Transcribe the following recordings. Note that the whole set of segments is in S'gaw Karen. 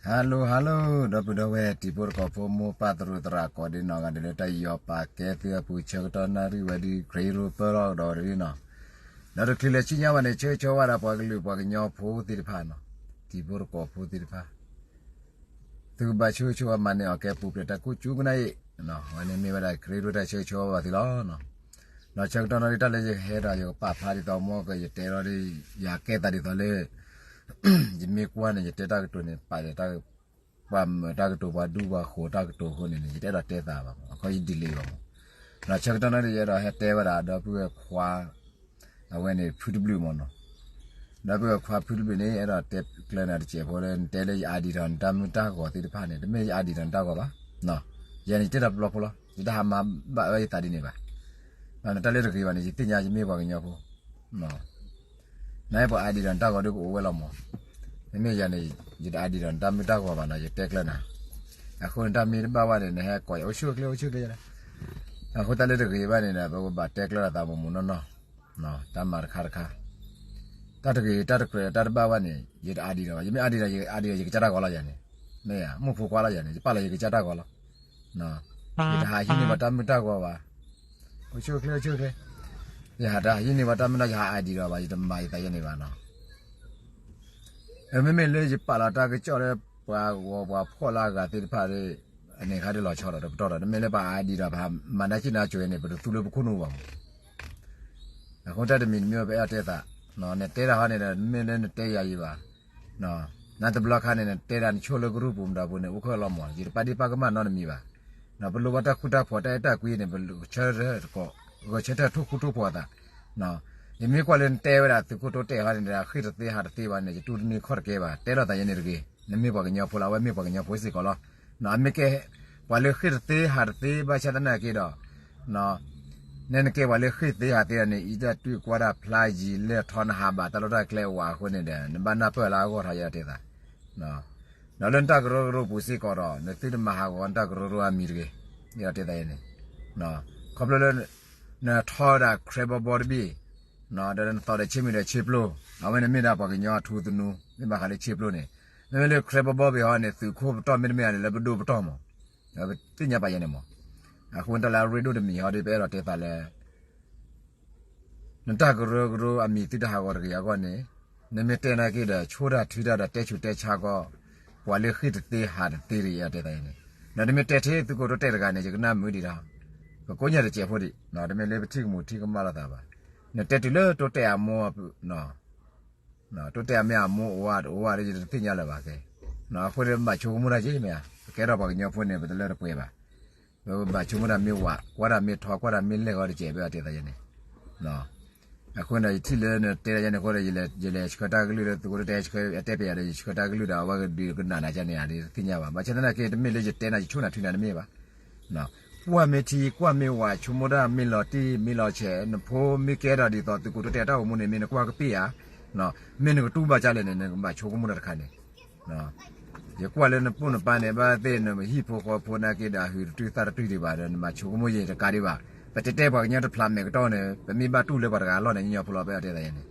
Hello hello ဒီပုၢ်ဒီဝဲၢ်တံၤဖိသကိးဖိ မိၢ်ပၢ်သရူးသရၣ် ကိးဒံနီၢ်ဂၤဒဲးလၢတၢ်ယူးယီၣ်ပာ်ကဲသုအပူၤ ဆၢကတီၢ်နၣ်ရံၣ်ဝဲဒ် ခရံာ်ရူပၢၢ်ထီၣ်ကဒီးဝဲဒ်နီၤ, ဒီးတချုးလၢဆူညါဘၣ်န့ၣ် ဆၢဂ့ၤဆၢဝါဒၣ်ပှၤကလုာ်ပှၤကညီဖိသ့ၣ်တဖၣ်နီၤ, တံၤဖိသကိးဖိသ့ၣ်တဖၣ် သုကဘၣ်ဆၢဂ့ၤဆၢဝါမၤန့ၢ်အီၤကဲပူၤဖျဲးတၢ်ကိၢ်ကၠူကနၣ်အံၤ, အဝဲန့ၣ်မ့ၢ်ဝဲဒၣ်ခရံာ်ရူတၢ်ဆၢဂ့ၤဆၢဝါဘၣ်သုလီၤ. ဒီးဆၢကတီၢ်နၣ်ရံၣ်တၢ်လၢယကဟဲဒီးယကပာ်ဖျါဒ်သိး မ်ကယတဲထီၣ်ဒ် ယကဲသးဒ်သိးလၢ ယမ့ၢ်ကွၢ်န့ၣ် ယတဲတၢ်ကတိၤန့ၣ် ပာ်လၢတၢ် ပှၤမၢတၢ်ကတိၤ ပှၤဒူပှၤဃိၤတၢ်ကတိၤအဃိန့ၣ်န့ၣ် ယတအဲၣ်ဒိးတဲသးဘၣ်မး, အခီယဒ်လဲၣ်ဘၣ်မး. ဒီးဆၢကတီၢ်နၣ်ရံၣ်ယအဲၣ်ဒိးဟဲတဲဝဲဒၣ် ဒီပုၢ်ဝဲၢ်ခွါ အဝဲန့ၣ် ဖုတဘျုးမးနီၤ, ဒီပုၢ်ဝဲၢ်ခွါဖုတဘျုးန့ၣ် အဲၣ်ဒိးတဲကျၢၤနၤတစဲးဖိလၢ နတဲလၢယအါဒံးဒီးနတၢ်မုၢ်တၢ်ဂီၤသ့ၣ်တဖၣ်န့ၣ် တမ့ၢ်ယအါဒံးဒီးနတၢ်ဂီၤဘၣ်. ယၤန့ၣ် ယတဲတၢ်တဘျီဖိလီၤ, ယတဟးမၤဘၣ်ဝဲယသးဒ်န့ၣ်ဘၣ်. နတၢ်လၢတဂ့ၤဘၣ်န့ၣ် ယသ့ၣ်ညါယမ့ၢ်ပှၤကညီဖိ နပှၤအါဒံးဒီးနတၢ်ဂီၤဒ်ပအိၣ်ဝဲလီၤမး, မ့မ့ၢ်ယၤန့ၣ် ယတအါဒံးဒီးနတၢ်မုၢ်တၢ်ဂီၤဘၣ်နီၤ ယတဲကျၢၤနၤ. အဃိန့ၣ် တၢ်မ့ၢ်တဘၣ်ဝဲန့ၣ် နဟဲကိးယၤ အိၣ်ဆူၣ်အိၣ်ချ့ အိၣ်ဆူၣ်အိၣ်ချ့လီၤ. အဃိတၢ်လၢတဂ့ၤဘၣ်န့ၣ်ဒီး ပကဘၣ်တဲကျၢၤသးမိၢ်မိၢ်နီၢ်နီၢ်, တၢ်မၤတခါတခါ တၢ်တဂ့ၤ တၢ်တကြၢး တၢ်တဘၣ်ဘၣ်န့ၣ် ယတအါဒံးဒီးဘၣ်, ယမ့ၢ်အါဒံးဒီး ယအါဒံးဒီး ယကစၢ်တၢ်ဂီၤလီၤယၤန့ၣ်, မ့ၢ်ဧါ, မုၣ်ဖိခွါလီၤယၤန့ၣ် ယပာ်လီၤယကစၢ်တၢ်ဂီၤလီၤ. ယတဟးဟံးန့ၢ်ဘၣ်တၢ်မုၢ်တၢ်ဂီၤဘၣ်, အိၣ်ဆူၣ်အိၣ်ချ့ အိၣ်ဆူၣ်အိၣ်ချ့, ယဟးတဟံးန့ၢ်ဘၣ်တၢ်မုၢ်တၢ် ယဟးအါဒံးဒီးဘၣ် ယတမၤယသးယဲန့ၣ်ဘၣ်နီၤ. မ့မ့ၢ်လၢယပာ်လီၤတၢ်ကစီၣ်လၢ ပှၤဂီၤပှၤဖှီၣ်လၢအဂၤသ့ၣ်တဖၣ်ဒီး အန့ၣ်ခါဒ်လီၤဆီဒီးတပတီၢ်ဒီး တမ့ၢ်လၢပှၤအါဒံးဒီး ပှၤမၤနၢ်က့ၣ်နၢ်ကၠိၤန့ၣ် ပတသူလၢပခိၣ်နူာ်ဘၣ်မး. အဃိတၢ်တမံၤတမံၤ ပအဲၣ်ဒိးတဲသး, နတဲတၢ်ဟီန့ၣ်ဒီး မ့ၢ်လၢနတဲယၤအံၤဘၣ်, နတဘျီခါန့ၣ် နတဲဒၣ်နဆိၣ်လၢကရူၢ်ပူၤမတၤပူၤန့ၣ် အိၣ်ခဲလီၤမး ယတပာ်ဒ့ၣ်ပာ်ကမၣ်နီတမံၤဘၣ်. ပလိၣ်ဘၣ်တၢ်ဃူတၢ်ဖိး တၢ်အဲၣ်တၢ်ကွံန့ၣ် ပဂဲၤဆၢထၢၣ်ထိၣ်ဃူထိၣ်ဖိးအသး ယမ့ၢ်ကွၢ်လၢနတဲဝဲဒၣ်သုးခိၣ်တိတဲာ်ဟီန့ၣ်ဒီး ဃ့ၢ်တသ့ဟးတသ့ဘၣ်န့ၣ် ယတူၢ်တန့ၢ်ခီၣ်တကဲဘၣ်, တဲလိာ်သးယဲန့ၣ်တဂ့ၤ, နမ့ၢ်ပှၤကညီဖိလီၤ အဝဲမ့ၢ်ပှၤကညီဖိစ့ၢ်ကီးလီၤ. အမ့ၢ်ကဲ ပှၤလၢဃ့ၢ်တသ့ဟးတသ့ဘၣ်ဆၣ်သနာ်က့ဒီး နဲနကဲပှၤလၢဃ့ၢ်တသ့ဟးတသ့န့ၣ် အံၤတၢ်တွံၢ်ကွၢ်တၢ်ဖျါယံာ်လဲၢ်ထီနဟးဘၣ်တၢ်လီၢ်တၢ်ကျဲအဝၤအဃိန့ၣ်ဒီး နဘၣ်နၢ်ပၢၢ်လၢအဂီၢ်ထီၣ်ယတဲသး ဒီးလၢနတၢ်ကရၢကရိပူၤစ့ၢ်ကီးဒီး နသုတမၤဟးဂီၤနတၢ်ကရၢကရိအမံၤတဂ့ၤ, ယတဲသးယဲန့ၣ်, ခီဖျိလၢ နထီဒၣ် ခရဲဘီဘီတဘ့ၣ်, ဒီးနသီၣ်ဒီးဆ့မုၢ်ဒီးဆ့ပျိ, အဝဲန့ၣ်မ့ၢ်ဒၣ်ပှၤကညီအထူသနူ, မ့ၢ်ဘၣ်ဃးလၢဆ့ပျိန့ၣ်, မ့မ့ၢ်လၢခရဲဘီဘီဘ့ၣ်ဟီန့ၣ် သုးခိၣ်ပတီၢ်မ့တမ့ၢ်န့ၣ် လၢပဒိၣ်ပတီၢ်မး, ပသ့ၣ်ညါပာ်ယဲန့ၣ်မး, အဃိတၢ်လၢအရ့ဒိၣ်တမံၤဟီဒီး ပအဲၣ်ဒိးတဲသးလၢ နတၢ်ကရၢကရိအမံၤသုတဟးဂီၤတဂ့ၤအဂီၢ်န့ၣ်, နမ့ၢ်တဲနာ်က့ဒီး ဆိတၢ်ထုတၢ်ဒီးတဲဆူးတဲဆါကီး, ပှၤလၢဃ့ၢ်တသ့ဟးတသ့တဂ့ၤ ယတဲသးန့ၣ်, ဒီးနမ့ၢ်တဲထဲသုးခိၣ်တိတဲာ်တဂၤန့ၣ် ယကနၣ်မုာ်ဒံးဒီး, ကကိးညါတစဲးဖိဒံး, တမ့ၢ်လၢပထံၣ်ကမူးထံၣ်ကမၣ်လိာ်သးဘၣ်, နတဲတုၤလၢတိတဲာ်အမိၢ် တိတဲာ်အမ့ၢ်အမိၢ်အိၣ်ဝဲတအိၣ်ဝဲဒီး ယတသ့ၣ်ညါလၢၤဘၣ်ကဲ, အဃိန့ၣ် ဘၣ်ဆိကမိၣ်တၢ်က့မ့ၢ်ဧါ, ပကဲထီၣ်ပှၤကညီဖိန့ၣ် ပတလၢတပှဲၤဘၣ်, ပဘၣ်ဆိကမိၣ်တၢ်မ့ၢ်ဝး, ကွၢ်တၢ်မ့ၢ်ထီ, ကွၢ်တၢ်မ့ၢ်လဲၢ်ဂီၤတစဲး ပအဲၣ်ဒိးတဲသးယဲန့ၣ်, အဃိန့ၣ် ယထံၣ်လၢနတဲဒၣ်ယဲန့ၣ်အဃိဒီး ယလဲၤဆှၢတၢ်ကလုၢ်လၢသုးခိၣ်တိတဲာ် အတဲပယၤဒီး ယဆှၢတၢ်ကလုၢ်ဒီး အဝဲကဒုးကနၣ်နၤကန့ၣ် ယတသ့ၣ်ညါဘၣ်, ဘၣ်ဆၣ်သနာ်က့ တမ့ၢ်လၢယတဲနၤ ယဆိၣ်နၤထုနၤတမ့ၢ်ဘၣ် ကွၢ်မ့ၢ်ထံ ကွၢ်မ့ၢ်ဝး ဆိကမိၣ်တၢ်မ့ၢ်လီၤတံၢ် မ့ၢ်လီၤဆဲး နဖိမ့ၢ်ကဲထီၣ်ဒ်သိးသုးခိၣ်တိတဲာ်အတၢ်အိၣ်မူန့ၣ် မ့ၢ်နကွၢ်ကပ့ၢ်ဧါ, မ့ၢ်နကတူၢ်ဘၣ်ကလဲၣ်န့ၣ် နကဘၣ်ဆိကမိၣ်တၢ်တခါန့ၣ်, ယကွၢ်လၢနပိၢ်နပၢ်န့ၣ် ဘၣ်သ့ၣ်နဟံၣ်ဖိဃီဖိနာ်က့ဒီး အဟုးတတုာ်သၣ်တတုာ်ဒံးဘၣ်ဒီး နဘၣ်ဆိကမိၣ်ယဲတကးဒံးဘၣ်, ပတဲတဲပှၤကညီတဖျးမဲာ်ကတီၢ်န့ၣ် ပမ့ၢ်ဘၣ်တူၢ်လၢပှၤတဂၤအလီၢ်န့ၣ် ညီညီဖိလီၤပအဲၣ်ဒိးတဲသးယဲန့ၣ်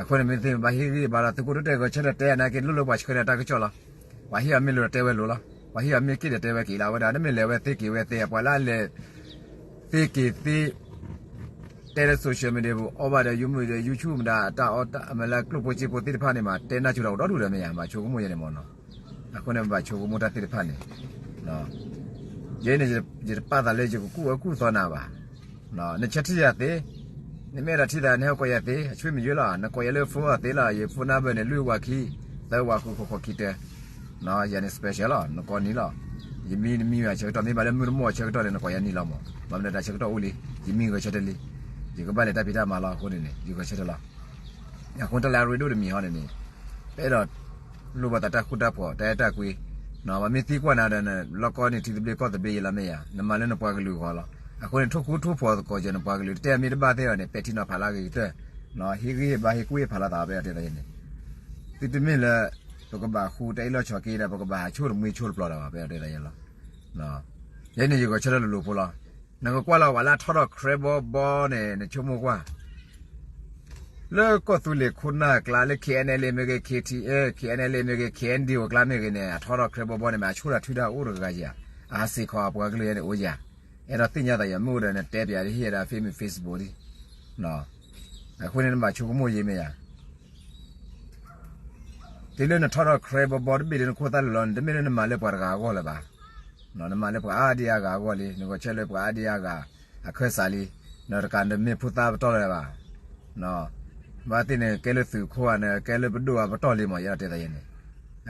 အဃိန့ၣ် မ့ၢ်သ့မ့ၢ်ဘၣ်ဟ့ၣ်ဂံၢ်ဘါလီၤ သုးခိၣ်တိတဲာ်ဂဲၤဆၢထၢၣ်တဲနာ်က့ လိၣ်လၢပှၤဆှၢန့ၢ်တၢ်ကစီၣ်လီၤ, ပှၤဟ့ၣ်အီၤမ့ၢ်လိာ်ဒီးတဲဝဲလိာ်လီၤ, ပှၤဟ့ၣ်အီၤမ့ၢ်က့ၣ်ဒီးတဲဝဲက့ၣ်လီၤ, အဝဲဒၣ် နမ့ၢ်လဲၤဝဲသ့က့ၤဝဲသ့ ပှၤလၢအလဲၤ သ့က့ၤသ့ တဲလၢ social media ပူၤ အီၣ်ဘၣ်ဒီး ယုမုၢ်ဒီး YouTube မတၤ တၢ်အီၣ်တၢ်အမဲာ်လၢကျိၣ်ဖိစ့ဖိသ့ၣ်တဖၣ်န့ၣ်မး တဲနၢ်ဆိတၢ်အိၣ်ဒီဒူၣ်ဒီးမ့ၢ်ဧါ, ဘၣ်ဆိကမိၣ်ယဲန့ၣ်မ့ၢ်နီၤ, အဃိန့ၣ် ပဘၣ်ဆိကမိၣ်တၢ်သ့ၣ်တဖၣ်န့ၣ် ယဲန့ၣ် ယတပာ်သးလၢယကကူၣ်အၢကူၣ်သီနၤဘၣ်, နဆၢထံၣ်ယၤသ့, နမ့ၢ်အဲၣ်ဒိးထံၣ်သး နဟဲကိးယၤသ့ အဆွေမရွေးလီၤ, နကိးယၤလၢ phone အသ့လီၤ, ယ phone number န့ၣ် လွံၢ်ဝးခံ သၢဝးဃု ဃိးဃိးခံတၢ ယၤန့ၣ် special လီၤ, နကိးနံၤလီၤ, ယမံနမံဝဲဆၢကတီၢ် မ့ၢ်ဘၣ်လၢမုၢ်တမိၢ်အီၤ ဆၢကတီၢ်န့ၣ် နကိးယၤနံၤလီၤမး, ဘၣ်မနုၤတၢ်ဆၢကတီၢ်အိၣ်လံ, ယမံဂဲၤဆၢထၢၣ်လံ, ယကဘၣ်လဲၤတၢ်ဖံးတၢ်မၤလီၤအဃိန့ၣ်န့ၣ် ယဂဲၤဆၢထၢၣ်လီၤ, အဃိတၢ်လၢအရ့ဒိၣ်တမံၤဟီန့ၣ်န့ၣ်, ပအဲၣ်ဒိး လိၣ်ဘၣ်သးတၢ်ဃူတၢ်ဖိး တၢ်အဲၣ်တၢ်ကွံ, ပှၤမ့ၢ်သံကွၢ်နၤဒီး လီၢ်ကီၢ်န့ၣ် ထံသဘျ့ကီၢ်သဘျ့ယလီၤမ့ၢ်ဧါ, နမၤလၢနပှၤကလုာ်ဂီၢ်လီၤ, အဃိန့ၣ် ထိၣ်ဃူထိၣ်ဖိးသကိးက့ၤနပှၤကလုာ် တတဲအမ့ၢ်တဘၣ်သ့ၣ်အီၤန့ၣ် ပဲာ်ထံနီၤဖးလၢအဂ့ၤကတၢၢ်, ဟ့ၣ်ဂံၢ်ဟ့ၣ်ဘါဟ့ၣ်ကူၣ်ဟ့ၣ်ဖးလိာ်သး ပအဲၣ်ဒိးတဲသးယဲန့ၣ်, သုတမ့ၢ်လၢ ပကဘၣ်ဃူတၢ်အ့ၣ်လိာ်ဆိးက့ဒီး ပကဘၣ်ဟးဆိၣ်တမှံဆိတပျီၤတၢ်ဘၣ် ပအဲၣ်ဒိးတဲသးယဲလီၤ, ယဲန့ၣ် ယဂဲၤဆၢထၢၣ်လိၤလိၤဖိလီၤ, နကကွၢ်လီၤ ပှၤလၢအထီထီၣ် ခရဲဘီဘီန့ၣ် နဆိကမိၣ်ကွၢ် လၢကီၢ်သူလ့ၤခိၣ်နၢ်အကျါ လၢ K N L A မ့ၢ်ဂ့ၤ K T A, K N L A မ့ၢ်ဂ့ၤ K N D O အကျါမ့ၢ်ဂ့ၤန့ၣ် အထီထီၣ်ခရံာ်ဘီဘီန့ၣ် မ့ၢ်အဆိဒၣ်ထုဒၣ်အိၣ်တဂၤယၤ, အဟးစ့ၢ်ကီးအပှၤကလုာ်ယဲန့ၣ်အိၣ်ယၤ, အဲၣ်ဒိးသ့ၣ်ညါသးယၤမ့ၢ်အိၣ်ဒီး နတဲပၠးဒ်ဟ့ၣ်ယၤဒီး Facebook ဒ်, အဃိန့ၣ် နဘၣ်ဆိကမိၣ်ယံာ်မ့ၢ်ယၤ တုၤလၢနထီထီၣ်ခရံာ်ဘီဘီတဘ့ၣ်လၢနခိၣ်သၣ်လီၤလီၤန့ၣ် တမ့ၢ်လၢနမၤလၢပှၤတဂၤအဂီၢ်လၢၤဘၣ်. နမၤလၢပှၤအါဒံအါဂၤအဂီၢ်လံ, နဂီၤဆၢလၢပှၤအါဒံအါဂၤအခၢၣ်စးလံ, နတကးနမ့ၢ်ဖိသၣ်ပတီၢ်လၢၤဘၣ်. ဘၣ်သ့ၣ်န့ၣ် ကဲလၢသုးခိၣ်ဧါ, နကဲလၢပဒိၣ်အပတီၢ်လံမး ယအဲၣ်ဒိးတဲသးယဲန့ၣ်,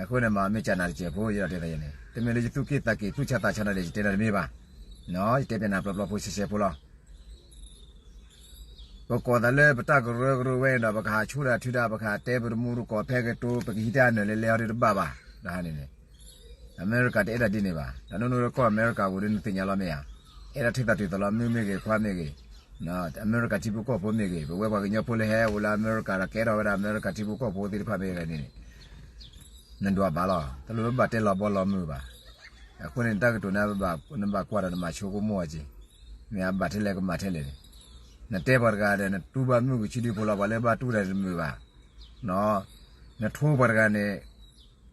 အဃိန့ၣ် မ့ၢ်ကၢနၤတစဲးဖိ ယအဲၣ်ဒိးတဲသးယဲန့ၣ် တမ့ၢ်လၢယသူၣ်က့ၣ်သးက့ၤသူၣ်ဆါသးဆါနၤဒီး ယတဲနၤတမ့ၢ်ဘၣ်. ယတဲပၠးနၤပျီပျီဖိရှဲရှဲဖိလီၤ. ပကိးသးလၢပတၢ်ကရၢကရိဝဲဒီး ပကဟးဆိဒၣ်ထုဒၣ် ပကဟးတဲပတမူတကိးဖဲကတိၤ ပကဟံးတၢ်နၢၤလဲၤလဲၤဟီဒ်တဘၣ်ဘၣ်. တဟါန့ၣ်န့ၣ် အမဲရကၤတအဲၣ်ဒိးဒ်န့ၣ်ဘၣ်. တၢ်နီၢ်နီၢ်လၢကီၢ်အမဲရကၤပူၤဒ်နသ့ၣ်ညါလီၤမ့ၢ်ဧါ, အဲၣ်ဒိးထံၣ်သးတုၤသးလီၤ မုၢ်မ့ၢ်ဂ့ၤ ခွါမ့ၢ်ဂ့ၤ, အမဲရကၤထံဖိကီၢ်ဖိမ့ၢ်ဂ့ၤ, ပဝဲပှၤကညီဖိလၢဟဲအိၣ်လၢအမဲရကၤဒီး ကဲထီၣ်ဝဲဒၣ်အမဲရကၤထံဖိကီၢ်ဖိသ့ၣ်တဖၣ်မ့ၢ်ဂ့ၤန့ၣ် နဒွးဘၣ်လီၤ. တလိၣ်ဘၣ်တဲလီၤဘီလီၤမုၢ်ဘၣ်. အဃိန့ၣ် တၢ်ကတိၤန့ၣ် နဘၣ်ကွၢ်ဒီးနဘၣ်ဆိကမိၣ်အီၤက့ၤ, မ့ၢ်အဘၣ်ထဲလဲၣ်ကမၤထဲလဲၣ်န့ၣ်, နတဲပှၤတဂၤဒီး နတူၢ်ဘၣ်မုၢ်ကဆံဒုဖိလီၤ, ပှၤလၢဘၣ်တူၢ်တၢ်တမုာ်ဘၣ်. နထိပှၤတဂၤန့ၣ်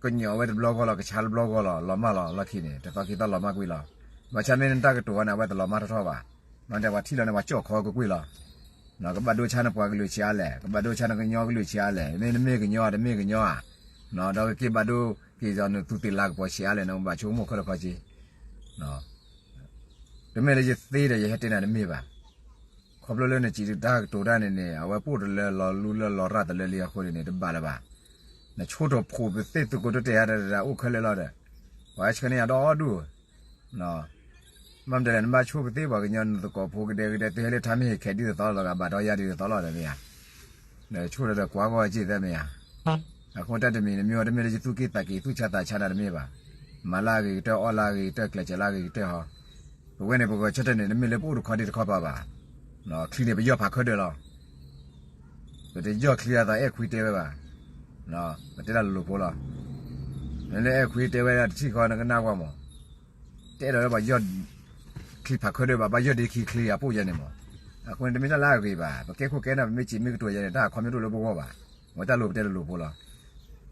ကညီၤဝဲတဘျီဂီၢ်လီၤ, ကဆါတဘျီဂီၢ်လီၤ, လီၤမၢ်လီၤ, လီၢ်ခံန့ၣ် တသီခံသီလီၤမၢ်ကွံာ်လီၤ. ဘၣ်ဆၣ်မ့ၢ်နတၢ်ကတိၤအီၤန့ၣ် အဝဲတလီၤမၢ်ထီၣ်ထီၣ်ဘၣ်. မ့ၢ်တဲပှၤထံၣ်လီၤန့ၣ် ပှၤကၠီၣ်ခီကကွံာ်လီၤ. ကဘၣ်ဒိဆါနပှၤကလုာ်ဆံးအါလဲၣ်, ကဘၣ်ဒိဆါနကညီကလုာ်ဆံးအါလဲၣ်, မ့ၢ်နမ့ၢ်ကညီဧါ တမ့ၢ်ကညီဧါ, ဒီးကက့ၤဘၣ်ဒိက့ၤဒီးနသူးသ့ၣ်လၤကပီၤဆံးအါလဲၣ်, နဘၣ်ဆိကမိၣ်ခဲလၢာ်ခဲဆ့ တမ့ၢ်လၢယသ့ဒီးယဟဲတဲနၤတမ့ၢ်ဘၣ်. ခီဖျိလၢနစံးတၢ်ကတိၤတၢ်န့ၣ်န့ၣ် အဝဲပအိၣ်တလၢလီၤလူလၢလီၤရၣ်တလၢလံအဃိန့ၣ်န့ၣ် တဘၣ်လၢၤဘၣ်. နဆိထီၣ်ဖိပသ့ၣ်သုးကိးတတဲာ်တၢ်အိၣ်ခဲလၢာ်လီၤဒီး ပှၤဟဲဆှၢန့ၢ်ယၤဒီဒူၣ် ဘၣ်မတၤလဲၣ် နဘၣ်ဆိပသ့ၣ်ပှၤကညီနသကိးဖိကဒဲကဒဲ သုဟဲလၢထါမ့ၢ်ဟ့ၣ်ခဲဒ်သိးသိးလီၤ ကဘၣ်ဒီးယၤဒ်သိးသိးလီၤဒီးမ့ၢ်ဧါ. နဆိၣ်ဒီးကွၢ်ဂီၢ်က့ၤသၢမ့ၢ်ဧါ. အဃိတၢ်တမံၤနမ့ၢ်ဝဲတမ့ၢ်လၢယသူၣ်က့ၣ်သးက့ၤသူၣ်ဆါသးဆါနၤတမ့ၢ်ဘၣ်. မၤလၢအဂ့ၤကတၢၢ် အီၣ်လၢအဂ့ၤကတၢၢ် ကျဲးစၢးလၢအဂ့ၤကတၢၢ်ဟီ. ပဝဲန့ၣ်ပဂဲၤဆၢထၢၣ်န့ၣ် တမ့ၢ်လၢပအိၣ်တခီဒံးတခီပၤဘၣ်. ချံန့ၣ်ပယီၢ်ဖးခၢဒၢးလီၤ. ပတယီၢ်ချံအသးအဲၣ်ခွံတဲဝဲဘၣ်. ပတဲတၢ်လိၤလိၤဖိလီၤ. နလၢအဲၣ်ခွံတဲဝဲဒၣ်တထံၣ်ဃီနကနၣ်ကွၢ်မး. တအဲၣ်ဒိးလၢပှၤယီၢ်ချံဖးခၢဒၢးဘၣ် ဘၣ်ယီၢ်ဒ့ခံချံအပူၤယဲန့ၣ်မး. အဃိန့ၣ်တမ့ၢ်တၢ်လၢအဂ့ၤဘၣ် ပကဲခိၣ်ကဲနၢ် ပမ့ၢ်စံးမ့ၢ်ကတိၤယဲန့ၣ် တၢ်အခီပညီတအိၣ်လၢပဂီၢ်ဘၣ်. အဝဲတၢ်လိၤပတဲတၢ်လိၤဖိလီၤ.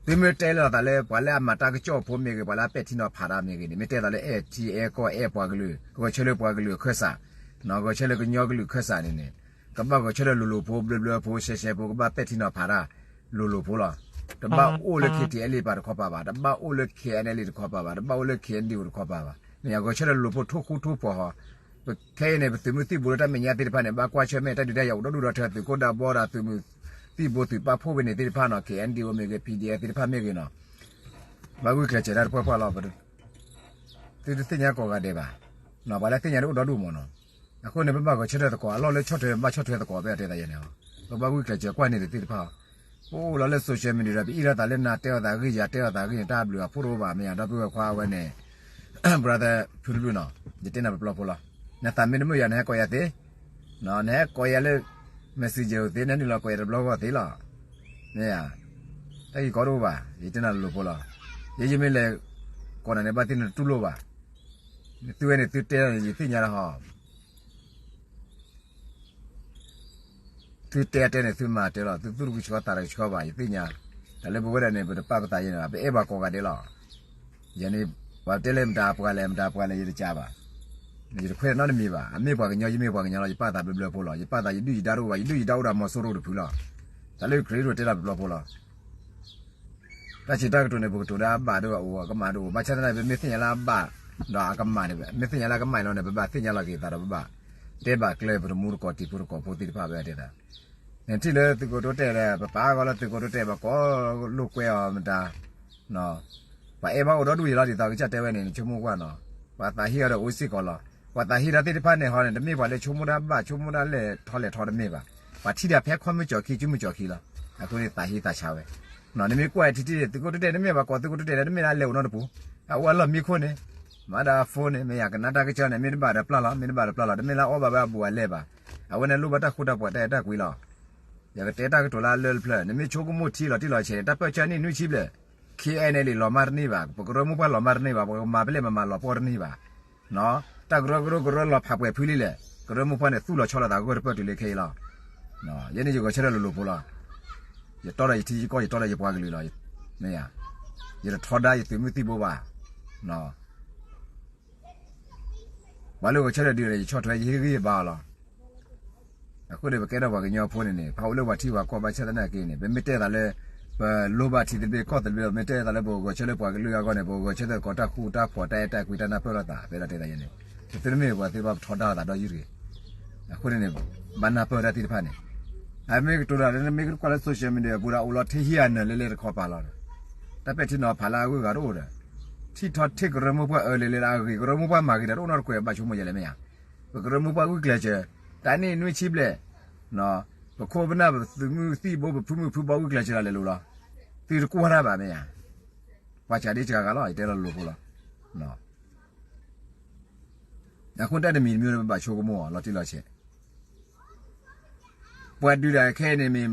သုမ့ၢ်တဲလီၤသးလၢပှၤလၢအမၤတၢ်ကစီၣ်ဖိမ့ၢ်ဂ့ၤ ပှၤလၢအပဲာ်ထံနီၤဖးတၢ်မ့ၢ်ဂ့ၤန့ၣ် မ့ၢ်တဲသးလၢအဲၣ်ထံအဲၣ်ကီၢ်အဲၣ်ပှၤကလုာ် ဂဲၤဆၢထၢၣ်ပှၤကလုာ်အခၢၣ်စး, ဂဲၤဆၢထၢၣ်ကညီကလုာ်အခၢၣ်စးန့ၣ်န့ၣ် ကဘၣ်ဂဲၤဆၢထၢၣ်လိၤလိၤဖိဘျၢဘျၢဖိရှဲရှဲဖိ ကဘၣ်ပဲာ်ထံနီၤဖးတၢ်လိၤလိၤဖိလီၤ. တဘၣ်အိၣ်လၢ K T L A ပၤတခီပၤဘၣ် တဘၣ်အိၣ်လၢ K N L A တခီပၤဘၣ် တဘၣ်အိၣ်လၢ K N D O တခီပၤဘၣ်. မ့ၢ်ဂဲၤဆၢထၢၣ်လိၤလိၤဖိထိၣ်ဃူထိၣ်ဖိးဟီ. ပခဲအံၤန့ၣ် ပသုးမုၢ်သံၣ်ဘိလၢတၢ်မဲာ်ညါသ့ၣ်တဖၣ်န့ၣ် ဘၣ်ကွၢ်ဆၢၣ်မဲာ်တၢ်ဒုးတၢ်ယၤအိၣ်ဒီဒူၣ်ဒီထၢ သုးခိၣ်ဒၢဘီဒီး သုးမုၢ်သံၣ်ဘိသုးပာ်ဖှိၣ်ဝဲန့ၣ်သ့ၣ်တဖၣ်နီၤ K N D O မ့ၢ်ဂ့ၤ P D F သ့ၣ်တဖၣ်မ့ၢ်ဂ့ၤနီၤ ဘၣ်ဂုာ်ကျဲးစၢးတၢ်တပှဲၤပှဲၤလီၤ. သုတသ့ၣ်ညါကိးဂၤဒဲးဘၣ်. ပှၤလၢသ့ၣ်ညါတအိၣ်ဒီဒူၣ်မးနီၤ. အဃိန့ၣ် ပဘၣ်ဂဲၤဆၢထၢၣ်သကိး အလီၢ်လၢဆီၣ်ထွဲ ဘၣ်ဆီၣ်ထွဲသကိး ပတဲသးယဲန့ၣ်လီၤ. ပဘၣ်ဂုာ်ကျဲးစၢးကွၢ်န့ၢ်တသ့ၣ်တဖၣ်. ပအိၣ်လီၤလၢ social media ဒီး ပအ့ၣ်ထီၣ်သးလၢနၤတဲအီၤသးဂ့ၢ် ယၤတဲအီၤသးဂ့ၢ်န့ၣ် တၢ်ဘျုးအဖှိၣ်တအိၣ်ဘၣ် မ့ၢ်ယၤဒီပုၢ်ဝဲၢ်ခွါဝဲန့ၣ် brother ဖုတဘျုးနီၤ ယတဲနၤပျီပျီဖိလီၤ. နသးမ့ၢ်တမုာ်ယၤ နဟဲကိးယၤသ့, နဟဲကိးယၤလၢ messenger သ့ နနုာ်လီၤကိးယၤတဘျီဂီၢ်သ့လီၤ. မ့ၢ်ယၤ တၢ်ဂ့ၢ်ကီတအိၣ်ဘၣ် ယတဲနၤလိၤလိၤဖိလီၤ. ယဲယမ့ၢ်လဲၤကိးနၤန့ၣ် ဘၣ်သ့ၣ်နတတူၢ်လိာ်ဘၣ်. သုဝဲန့ၣ် သုတဲလီၤန့ၣ် ယသ့ၣ်ညါလၢဟီ သုတဲအတဲန့ၣ် သုမၤတဲလီၤ သုသူၣ်တကဆှီသးတကဆှီဘၣ် ယသ့ၣ်ညါ. တၢ်လၢပဝဲဒၣ်န့ၣ် ပတပာ်ပသးယဲန့ၣ်ဘၣ် ပအဲၣ်ပှၤကိးဂၤဒဲးလီၤ. ယန့ၣ် ပှၤတဲလၢမတၤပှၤလဲၣ် မတၤပှၤလဲၣ် ယတကးဘၣ်. ယတခွဲးနီတမံၤဘၣ် အမ့ၢ်ပှၤကညီ ယမ့ၢ်ပှၤကညီလီၤ ယပာ်သးဘျၢဘျၢဖိလီၤ ယပာ်သးယဒုၣ်ယဒါတအိၣ်ဘၣ် ယဒုၣ်ယဒါအိၣ်ဒီးမီၤစိရိၤတဖုလီၤ. တၢ်လၢ Ukraine တဲလီၤပျီပျီဖိလီၤ. တၢ်စံးတၢ်ကတိၤန့ၣ် ပကတိၤဒၣ်အဘၣ်ဒိၣ်အအိၣ်အကမၣ်ဒိၣ် ဘၣ်ဆၣ်သနာ်က့ ပမ့ၢ်သ့ၣ်ညါလၢအဘၣ် ဒီးအကမၣ်န့ၣ် မ့ၢ်သ့ၣ်ညါလၢအကမၣ်လီၤန့ၣ် ပဘၣ်သ့ၣ်ညါလီၤက့ၤသးဒီးပဘၣ် တဲဘၣ်ကျဲပတမူတကိးတံၤဖိတကိးဖိသ့ၣ်တဖၣ်ဝဲတဲသး. နထံၣ်လၢသုးခိၣ်တိတဲာ်ဒီး ပပာ်အဂီၢ်လၢသုးခိၣ်တိတဲာ် ပကိးလိာ်ကွဲအီၤမတၤ ပှၤအဲၣ်ဘၣ်အိၣ်ဒီဒူၣ်ယံၤလီၤ ဒ်သိးကစၢ်တဲဝဲန့ၣ် နဆိကမိၣ်ကွၢ်နီၤ ပှၤသးဟ့အီၤဒီးအိၣ်စ့ၢ်ကီးလီၤ. ပှၤသးဟ့ဒီးသ့ၣ်တဖၣ်န့ၣ်ဟီန့ၣ် တမ့ၢ်ပှၤလၢဆိကမိၣ်တၢ်ဘၣ် ဆိကမိၣ်တၢ်လဲၤထီၣ်လဲၤထီတမ့ၢ်ဘၣ်. ပှၤထံၣ်ဒၣ်ဖဲခီမုၢ်ကၠီခံ ဆူမုၢ်ကၠီခံလီၤ. အဃိန့ၣ်သးဟ့သးဆါဝဲ နမ့ၢ်ကွၢ်ထံထံၣ် သုးခိၣ်တိတဲာ် တမ့ၢ်ဘၣ်ကိးသုးခိၣ်တိတဲာ်န့ၣ် တမ့ၢ်လၢအလဲၤအိၣ်နီတပူၤ အအိၣ်အလီၢ်မံခိၣ်န့ၣ် မၤဒၣ်အ phone န့ၣ် မ့ၢ်ယကနၣ်တၢ်ကစီၣ်န့ၣ် မ့ၢ်တဘၣ်ဒီးပျၢ်လီၤ မ့ၢ်တဘၣ်ဒီးပျၢ်လီၤ တမ့ၢ်လၢအအီၣ်ဘၣ်ဝဲအဘူးအလဲဘၣ်. အဝဲန့ၣ်လိၣ်ဘၣ်တၢ်ဃူတၢ်ဖိးတၢ်အဲၣ်တၢ်ကွံလီၤ. ယကတဲတၢ်ကတိၤလၢအလၢတဖျၢၣ် နမ့ၢ်ဆိကမိၣ်ထံလီၤတံၢ်လီၤဆဲးန့ၣ် တၢ်ပၢၢ်ဆၢနံၣ်နွံဆံဘျဲၣ် K N L A လီၤမၢ်တန့ၢ်ဘၣ် ပကရၢမိၢ်ပှၢ်လီၤမၢ်တန့ၢ်ဘၣ် ပကမၤပလဲၣ်မမၤလီၤပှီၢ်တန့ၢ်ဘၣ်. တၢ်ကရၢကရိကရၢလီၤဖးပှဲၤဖုလံလဲၣ် ကရၢမိၢ်ပှၢ်န့ၣ် သူၣ်လီၤဆီလီၤသးဂၢၢ်တပၢၢ်တုၤလၢခဲအံၤလီၤ. ယဲန့ၣ်ယဂဲၤဆၢထၢၣ်လိၤလိၤဖိလီၤ. ယတီဒီးယထံယကီၢ် ယတီဒီးယပှၤကလုာ်လီၤ. မ့ၢ်ဧါ, ယတထီဒါယသုးမုၢ်သံၣ်ဘိဘၣ်. ပှၤလၢဂဲၤဆၢထၢၣ်ဒုးဒီး ယဆီၣ်ထွဲယဟ့ၣ်ဂံၢ်ဘါအီၤလီၤ. အဃိန့ၣ် ပကဲထီၣ်ပှၤကညီဖိန့ၣ်န့ၣ် ဖးအိၣ်လၢပှၤထံပှၤကီၢ်ဘၣ်ဆၣ်သနာ်က့န့ၣ် ပမ့ၢ်တဲသးလၢ ပလိၣ်ဘၣ်ထံသဘျ့ကီၢ်သဘျ့ ပမ့ၢ်တဲသးလၢပဂဲၤဆၢလၢပှၤကလုာ်အဂီၢ်န့ၣ် ပဂဲၤဆၢလၢကီးတၢ်ဃူတၢ်ဖိး တၢ်အဲၣ်တၢ်ကွံ တၢ်နၢ်ပၢၢ်လိာ်သး ပအဲၣ်ဒိးတဲသးယဲန့ၣ် ပသုတမ့ၢ်ပှၤသ့ၣ်တဖၣ်ပထီဒါလိာ်သးဒီယုၢ်တဂ့ၤ. အဃိန့ၣ်န့ၣ် ဘၣ်နၢ်ပၢၢ်တၢ်သ့ၣ်တဖၣ်န့ၣ် အမ့ၢ်ကတိၤတၢ်လၢ မ့ၢ်ကကွၢ်လၢ social media ပူၤဒီး အိၣ်လီၤထံဟံၣ်အနၢၤလဲၤလဲၤတခီပၤလီၤ. တၢ်ပဲာ်ထံနီၤဖးလၢအဂုၤအဂၤတအိၣ်ဒီး ထံၣ်ထီၣ်ထံၣ်ကရၢမိၢ်ပှၢ်အၢလဲၤလဲၤလၢအဂ့ၤ ကရၢမိၢ်ပှၢ်မၤဂ့ၤဒီး တအိၣ်နီတကွဲး ဘၣ်ဆိကမိၣ်ယဲလဲၣ်မ့ၢ်ဧါ. ပကရၢမိၢ်ပှၢ်ဂုာ်ကျဲးစၢး တၢ်နံၣ်နွံဆံဘျဲၣ် ပခိၣ်ပနၢ်ပသုးမုၢ်သံၣ်ဘိ ပဖုမုၢ်ဖုဘီဂုာ်ကျဲးစၢးလီၤလဲၤလိၤလီၤ. သုတကွၢ်တၢ်ဘၣ်မ့ၢ်ဧါ. ပှၤစှၤဒ်စှၤဂၤလီၤ ယတဲလီၤလိၤဖိလီၤ. အဃိတၢ်တမံၤတမံၤ ပဘၣ်ဆိကမိၣ်အီၤလီၤတံၢ်လီၤဆဲး ပှၤဒုးတၢ်ခဲအံၤန့ၣ်မ့ၢ်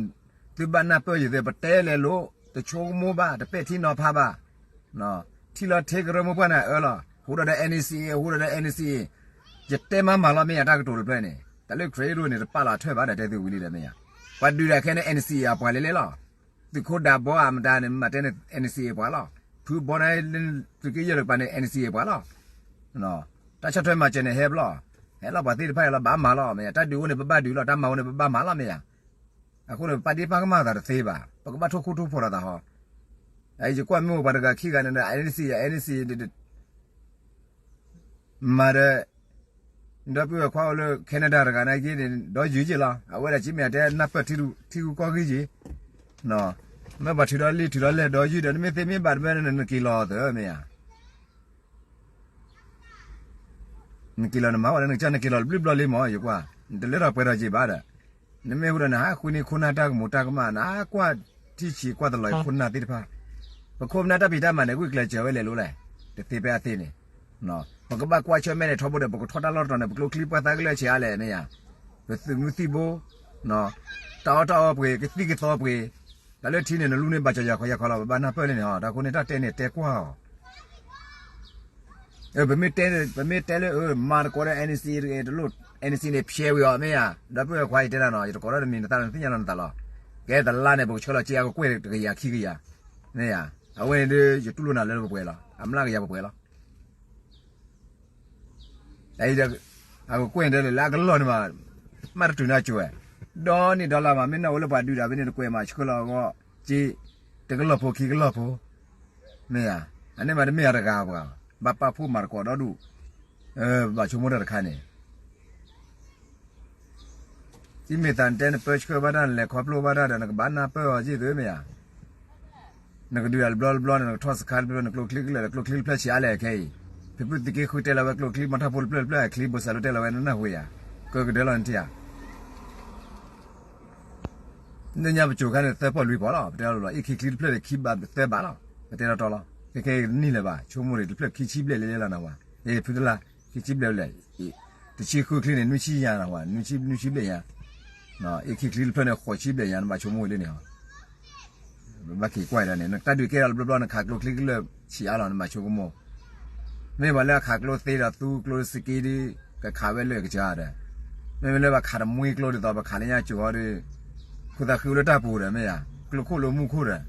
သုဘၣ်နၢ်ပၢၢ်ယသ့ ပတဲလဲၤလိၤ တဆိကမိၣ်ဘၣ် တပဲာ်ထံနီၤဖးဘၣ်. ထံၣ်လီၤထံကရၢမိၢ်ပှၢ်န့ၣ်အၢလီၤ ဟူးဒီးဒီး NCA ဟူးဒီးဒီး NCA ယတဲမၤမၤလီၤမ့ၢ်ဧါ တၢ်ကတိၤတဖျၢၣ်န့ၣ် တၢ်လၢ ခရံာ်ဒိၣ်န့ၣ် တပာ်လီၤအထၢၣ်ဘၣ်ဒီး တဲသုဝံၤလံဒီးမ့ၢ်ဧါ. ပှၤဒုးတၢ်ခဲန့ၣ် NCA အပှၤလဲၤလဲၤလီၤ. သုးခိၣ်ဒးဘီအမတၤန့ၣ် မၤတဲန့ၣ် NCA ပှၤလီၤ. ဖုဘီန့ၣ် သုးက့ယဲၢ်တကပၤန့ၣ် NCA ပှၤလီၤ. တၢ်ဆီၣ်ထွဲမၤစၢၤန့ၣ် ဟဲဘျီ ဟဲလီၤပှၤသ့ၣ်တဖၣ်အံၤလီၤ ဘၣ်မၤလီၤမ့ၢ်ဧါ. တၢ်ဒုးအိၣ်န့ၣ် ပဘၣ်ဒုးလီၤ တၢ်မၤအိၣ်န့ၣ် ပဘၣ်မၤလီၤမ့ၢ်ဧါ. အဃိန့ၣ် ပပာ်ဒ့ၣ်ပာ်ကမၣ်သးတသ့ဘၣ် ပကဘၣ်ထိၣ်ဃူထိၣ်ဖိးလိာ်သးဟီ. ယကွၢ်မ့ၢ်အိၣ်ပှၤတဂၤခံဂၤန့ၣ်ဒီး NCA NCA မၤဒီး ဒီပုၢ်ဝဲၢ်ခွါအိၣ်လၢ Canada တဂၤနာ်က့န့ၣ် ဒီးယုၢ်က့ၤလီၤ အဝဲဒၣ်က့မ့ၢ်တဲနၢ်ပၢၢ်ထံဂုၤကီၢ်ဂၤက့ၤ မ့ၢ်ပှၤထုးဒီးလံာ်ထုးဒီးလဲၢ်ဒီးယုၢ်ဒီး နမ့ၢ်သ့မ့ၢ်ဘၣ်တမ့ၢ်န့ၣ် နက့ၤလီၤသၢမ့ၢ်ဧါ. နက့ၤလီၤနမၤဝဲလၢနကစၢ် နက့ၤလီၤတဘျုးဘျီလံမ့ၢ် ယကွၢ် နတလၢထီၣ်ပှဲၤထီၣ်က့ၤဘၣ်ဒီး နမ့ၢ်ဟူဒီးနဟးဃုန့ၢ်ခိၣ်နၢ်တၢ်ကမူၤတၢ်ကမၣ် နကွၢ်ထံၣ်ဆံးကွၢ်တလီၤအံၤခိၣ်နၢ်သ့ၣ်တဖၣ် ပခိၣ်ပနၢ်တၢ်ဖံးတၢ်မၤန့ၣ် ဂုာ်ကျဲးစၢးဝဲလဲၤလိၤလဲၣ် တသ့ဖဲအသ့န့ၣ် ပကဘၣ်ကွၢ်ဆၢၣ်မဲာ်န့ၣ် ထီဘိဒီး ပကထီၣ်တၢ်လီၢ်တတီၤန့ၣ် ပကျိချံပှၢ်သးကလၢာ်ဆံးအါလဲၣ်မ့ၢ်ဧါ. ပသုးမုၢ်သံၣ်ဘိ တၢ်အီၣ်တၢ်အီပှ့ၤ ကသံၣ်ကသီပှ့ၤ တၢ်လၢထံန့ၣ် နလူန့ၢ်ဘၣ်ကၠီယၤခီယၤခီလီၤ ပဘၣ်နၢ်ပၢၢ်လၢန့ၣ် တၢ်ဃိန့ၣ် တၢ်တဲန့ၣ်တဲကွၢ်အီၤ ပမ့ၢ်တဲလၢ မၤတကိးဒီး NCA တဂ့ၤ တလိၣ် NCA န့ၣ် ဖျဲးဝံၤအီၤမ့ၢ်ဧါ. ဒီပုၢ်ဝဲၢ်ခွါ ယတဲဒၣ်နီၤ ယတကိးဒီးတမံၤနသးလၢနသ့ၣ်ညါလီၤနသးလီၤ. ကဲတလါန့ၣ် ပကဆှၢလီၤက့ၤအကကွဲၢ်တကယၤခံကယၤ မ့ၢ်ဧါ. အဝဲန့ၣ်ဒီး ယတူၢ်လိာ်နၤလၢပပှဲၤလီၤ အမျးကယၤပပှဲၤလီၤ အကကွဲၢ်န့ၣ် လၢအကလီၢ်န့ၣ်ဘၣ် မ့ၢ်တတုၤနၤကၠိၤဝဲ ဒီနံၣ်ဒီလါမး မ့ၢ်နအိၣ်လၢပှၤဒုးတၢ်ဖဲန့ၣ် တကွဲးမးဆှၢလီၤအဂီၢ် က့ တကလီၢ်ဖိခံကလီၢ်ဖိ မ့ၢ်ဧါ. အန့ၣ်မးတမ့ၢ်အတဂၤဘၣ် ဘၣ်ပာ်ဖှိၣ်မၤသကိးဒီဒူၣ် ဘၣ်ဆိကမိၣ်တၢ်တခါန့ၣ် ဒ်မ့ၢ်သးနတဲနပၢဆှၢဘၣ်တၢ် နလဲၤခီဖျိဘၣ်တၢ်ဒီး နကဘၣ်နၢ်ပၢၢ်အီၤက့ၢ်သုမ့ၢ်ဧါ. နကဒုးဒၣ်တဘျီတဘျီန့ၣ် နကထီၣ်စခါတဘျီ နကျိချံကလၢာ် နကျိချံတဖျၢၣ်ဆံးအါလဲၣ်ခဲအံၤ ဖံဖုသုးက့ဃုတဲလီၤဝဲကျိချံ မီၤထၣ်ဖိတဖျၢၣ်တဖျၢၣ်အချံ ဘိၣ်စၢ်လိတဲလီၤဝဲနနၢ်ဟူဧါ ကကဒၢလီၤနထံၣ်ဧါ နညါပစိၤခါန့ၣ် သၢပီၢ်လွံၢ်ပီၢ်လီၤ ပတဲလီၤလီၤ အ့ၣ်ခံချံတဖျၢၣ်န့ၣ် ခံဘးသၢဘးလီၤ ပတဲလီၤတီလီၤ ခဲခဲအံၤတနံၣ်လၢၤဘၣ် ဆိကမိၣ်န့ၣ် တဖျၢၣ်ခံဆံဘျဲၣ်လဲၣ်လဲၣ်လီၤနဝဲ အ့ၣ်ဖုတလါ ခံဆံဘျဲၣ်လဲၣ် တဆံဃုချံန့ၣ် နွံဆံယၤနဝဲ နွံဆံဘျဲၣ်ယၤ အ့ၣ်ခံချံတဖျၢၣ်န့ၣ် ဃိးဆံဘျဲၣ်ယၤ နဘၣ်ဆိကမိၣ်ဝဲလၢန့ၣ် ဘၣ်က့ၤကွၢ်ဒၣ်န့ၣ် နတၢ်ဒုးကဲထီၣ်တဘျီဘျီ နခးကျိချံကလၢာ်ဆံးအါလီၤ နဘၣ်ဆိကမိၣ် မ့ၢ်ပှၤလၢအခးကျိသ့ဒီးသူကျိစက့ဒီး ကခးဝဲလၢာ်ကစၢ်ဒီး မ့မ့ၢ်လၢပှၤခးတမှံကျိဒ်သိး ပှၤခးလၢညါကၠိၤအီၤဒီး ခိၣ်သးဃံအိၣ်လၢတၢ်ပူၤဒီးမ့ၢ်ယၤ ကျိခိၣ်လၢမူခိၣ်ဒီး